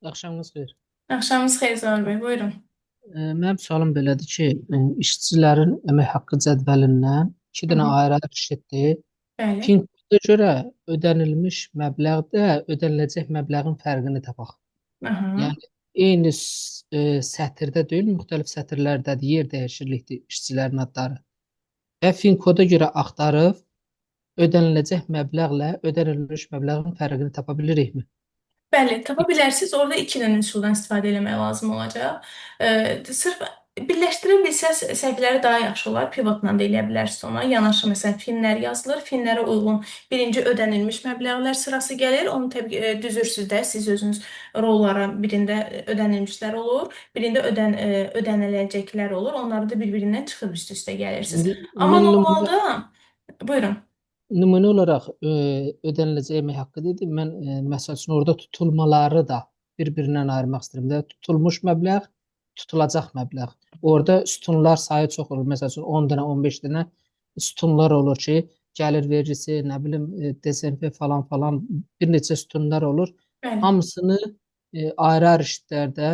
Axşamınız xeyir. Axşamınız xeyir, Zaur bəy, buyurun. Mənim sualım belədir ki, işçilərin əmək haqqı cədvəlindən iki Hı dənə hı. ayrı-ayrı şitdir. Bəli. PIN koda görə ödənilmiş məbləğdə ödəniləcək məbləğin fərqini tapaq. Aha. Yəni eyni sətirdə deyil, müxtəlif sətirlərdədir, yer dəyişiklikdir işçilərin adları. Və FIN koda görə axtarıb ödəniləcək məbləğlə ödənilmiş məbləğin fərqini tapa bilirikmi? Bəli, tapa bilərsiniz. Orada iki dənə üsuldan istifadə eləmək lazım olacaq. Sırf birləşdirə bilsəz səhifələri daha yaxşı olar. Pivotla da eləyə bilərsiniz ona. Yanaşı məsələn finlər yazılır. Finlərə uyğun birinci ödənilmiş məbləğlər sırası gəlir. Onu təbii düzürsüz də siz özünüz rollara birində ödənilmişlər olur, birində ödəniləcəklər olur. Onları da bir-birindən çıxıb üst-üstə gəlirsiniz. İndi Amma mən nümunə normalda buyurun. Nümunə olaraq ödəniləcək əmək haqqı dedim. Mən məsəl üçün orada tutulmaları da bir-birindən ayırmaq istəyirəm də. Tutulmuş məbləğ, tutulacaq məbləğ. Orada sütunlar sayı çox olur. Məsəl üçün 10 dənə, 15 dənə sütunlar olur ki, gəlir vergisi, nə bilim, DSNP falan falan bir neçə sütunlar olur. Bəli. Hamısını ayrı-ayrı şitlərdə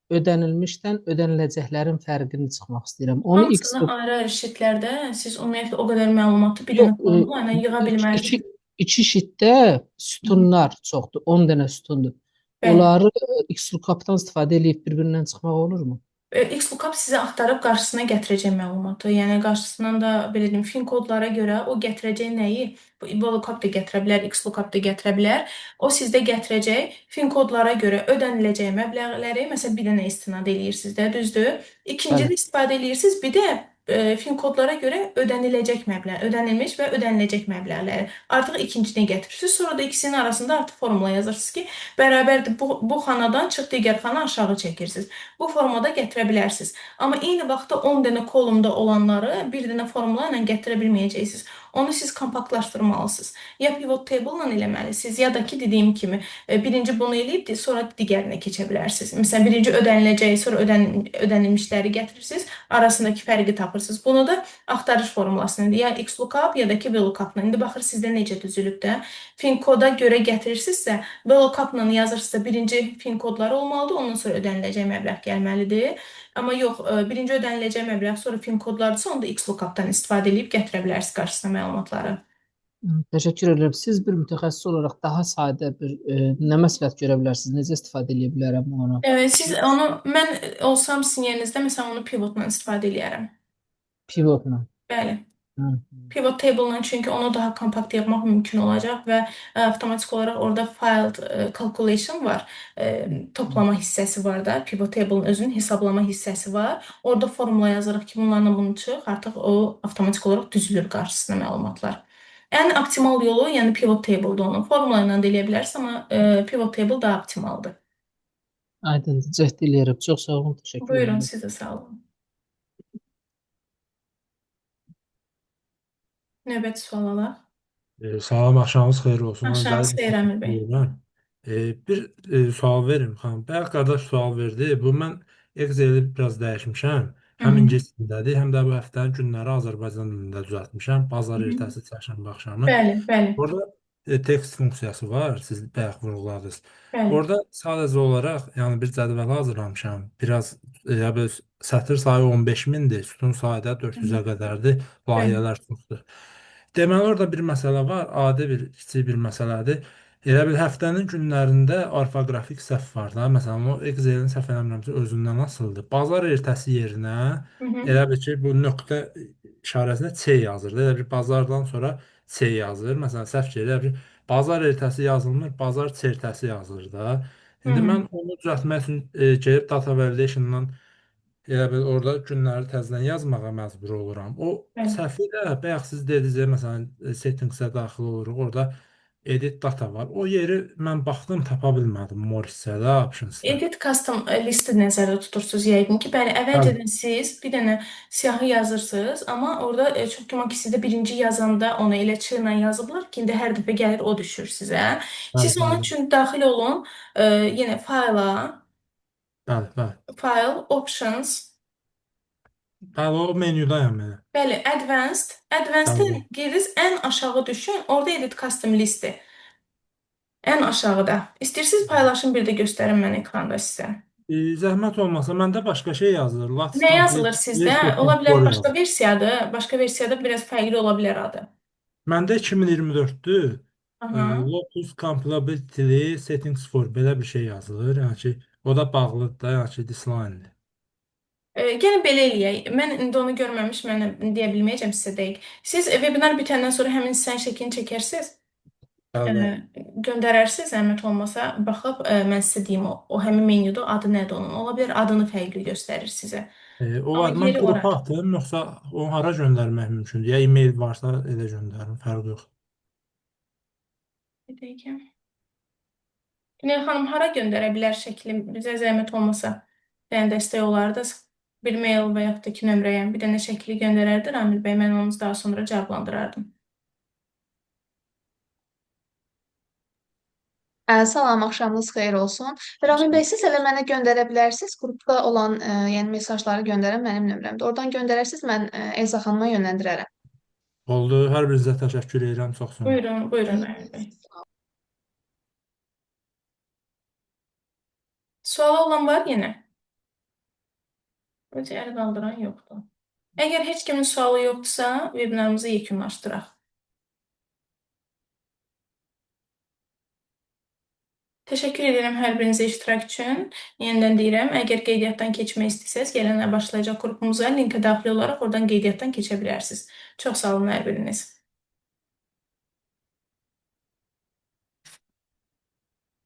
ödənilmişdən ödəniləcəklərin fərqini çıxmaq istəyirəm. Onu X Hamısını ayrı-ayrı şitlərdə siz ümumiyyətlə o qədər məlumatı bir Yox, dənə formula ilə yığa iki, bilməzsiniz. iki şitdə Hı hı. sütunlar çoxdur. 10 dənə sütundur. Bəli. Onları XLOOKUP-dan istifadə eləyib bir-birindən çıxmaq olurmu? XLOOKUP sizə axtarıb qarşısına gətirəcək məlumatı. Yəni qarşısından da belə deyim, fin kodlara görə o gətirəcək nəyi? Bu VLOOKUP da gətirə bilər, XLOOKUP da gətirə bilər. O sizdə gətirəcək fin kodlara görə ödəniləcək məbləğləri, məsələn, bir dənə istinad eləyirsiniz də, düzdür? Bəli. İkincini istifadə eləyirsiniz, bir də fin kodlara görə ödəniləcək məbləğ, ödənilmiş və ödəniləcək məbləğləri. Artıq ikincini gətirirsiniz. Sonra da ikisinin arasında artıq formula yazırsınız ki, bərabərdir bu xanadan çıx digər xana aşağı çəkirsiniz. Bu formada gətirə bilərsiniz. Amma eyni vaxtda 10 dənə kolumda olanları bir dənə formula ilə gətirə bilməyəcəksiniz. Onu siz kompaktlaşdırmalısınız. Ya pivot table ilə eləməlisiniz, ya da ki dediyim kimi birinci bunu eləyib, sonra digərinə keçə bilərsiniz. Məsələn, birinci ödəniləcəyi, sonra ödənilmişləri gətirirsiniz, arasındakı fərqi tapırsınız. Bunu da axtarış formulasını, ya XLOOKUP ya da ki VLOOKUP-la. İndi baxır sizdə necə düzülüb də. Fin koda görə gətirirsinizsə, VLOOKUP-la yazırsınızsa birinci fin kodları olmalıdır, ondan sonra ödəniləcək məbləğ gəlməlidir. Amma yox, birinci ödəniləcək məbləğ, sonra fin kodlardısa, onda XLOOKUP-dan istifadə edib gətirə bilərsiniz qarşısına məlumatları. Təşəkkür edirəm. Siz bir mütəxəssis olaraq daha sadə bir nə məsləhət görə bilərsiniz? Necə istifadə edə bilərəm onu? Siz onu mən olsam sizin yerinizdə məsələn onu pivotla istifadə eləyərəm. Pivotla. Bəli. Hı. Pivot table-la çünki onu daha kompakt yapmaq mümkün olacaq və avtomatik olaraq orada file calculation var. Toplama hissəsi var da. Pivot table-ın özünün hesablama hissəsi var. Orada formula yazırıq ki, bunlarla bunu çıx, artıq o avtomatik olaraq düzülür qarşısına məlumatlar. Ən optimal yolu, yəni pivot table-da onun formula ilə də eləyə bilərsiniz, amma pivot table daha optimaldır. Aydındır. Cəhd eləyərəm. Çox sağ olun. Təşəkkür Buyurun, edirəm. sizə sağ olun. Növbəti sual alaq. Salam, axşamınız xeyir olsun. Axşamınız Öncəliklə xeyir Əmir təşəkkür bəy. edirəm. Bir sual verim xanım. Bayaq qardaş sual verdi. Bu mən Excel-i biraz dəyişmişəm. Hı Həm hı. ingilis dilindədir, həm də bu həftənin günləri Azərbaycan dilində düzəltmişəm. Hı Bazar hı. ertəsi, çərşənbə axşamı. Bəli, bəli, Orada tekst funksiyası var. Siz bayaq vurğuladınız. bəli. Orada sadəcə olaraq yəni bir cədvəl hazırlamışam. Biraz ya bir sətir sayı 15 mindir, sütun sayı da Hı hı. 400-ə qədərdir. Bəli. Layihələr çoxdur. Deməli orada bir məsələ var, adi bir kiçik bir məsələdir. Elə bil həftənin günlərində orfoqrafik səhv var da. Məsələn, o Excel-in səhv eləmirəmsə özündən asılıdır. Bazar ertəsi yerinə Hı hı. elə bil ki, bu nöqtə işarəsinə C yazırdı. Elə bir bazardan sonra C yazır. Məsələn, səhv ki, elə bir bazar ertəsi yazılmır, bazar çertəsi yazılır da. Hı İndi hı. mən onu düzəltmək üçün gedib data validation-dan elə bil orada günləri təzədən yazmağa məcbur oluram. O Bəli. səhvi də bayaq siz dediniz, məsələn, settingsə daxil oluruq, orada edit data var. O yeri mən baxdım, tapa bilmədim more hissədə, optionsda. Edit custom listi nəzərdə tutursunuz yəqin ki. Bəli, Bəli, əvvəlcədən siz bir dənə siyahı yazırsınız, amma orada çox güman ki, sizdə birinci yazanda onu elə çığla yazıblar ki, indi hər dəfə gəlir o düşür sizə. bəli, Siz onun bəli, üçün daxil olun, yenə fayla, bəli, bəli. file, options, Bəli, o menyudayam elə. bəli, advanced, Bəli, advanced-ə bəli. girdiniz, ən aşağı düşün, orada edit custom listi. Ən aşağıda. İstəyirsiniz paylaşım bir də göstərim mən ekranda sizə. Zəhmət olmasa məndə başqa şey yazılır. Let's Nə complete yazılır sizdə? setting Ola bilər for başqa yazılır. versiyadır. Başqa versiyada biraz fərqli ola bilər adı. Məndə 2024-dür. Aha. Lotus Compatibility Settings for belə bir şey yazılır. Yəni ki, o da bağlıdır da, yəni ki, this line-dir. Gəlin belə eləyək. Mən indi onu görməmiş, mən deyə bilməyəcəm sizə dəqiq. Siz webinar bitəndən sonra həmin hissənin şəklini çəkərsiniz, Bəli, bəli. göndərərsiniz, zəhmət olmasa, baxıb mən sizə deyim o həmin menyuda adı nədir onun. Ola bilər adını fərqli göstərir sizə. Amma Olar. Mən yeri qrupa oradır. atım, yoxsa onu hara göndərmək mümkündür? Ya e-mail varsa elə göndərim, fərqi yox. Bir dəqiqə. Günel xanım hara göndərə bilər şəkli? Bizə zəhmət olmasa, yəni dəstək olardınız. Bir mail və yaxud da ki nömrəyə bir dənə şəkli göndərərdi Ramil bəy. Mən onu daha sonra cavablandırardım. Salam, axşamınız xeyir olsun. Ramin bəy, siz elə mənə göndərə bilərsiniz. Qrupda olan, yəni mesajları göndərən mənim nömrəmdir. Oradan göndərərsiniz, mən Elza xanıma yönləndirərəm. Oldu. Hər birinizə təşəkkür edirəm. Çox sağ olun. Buyurun, buyurun Ramil bəy. Sualı olan var yenə? Öcə əl qaldıran yoxdur. Əgər heç kimin sualı yoxdursa, webinarımızı yekunlaşdıraq. Təşəkkür edirəm hər birinizə iştirak üçün. Yenidən deyirəm, əgər qeydiyyatdan keçmək istəyirsiniz, gələn ay başlayacaq qrupumuza linkə daxil olaraq oradan qeydiyyatdan keçə bilərsiniz. Çox sağ olun hər biriniz.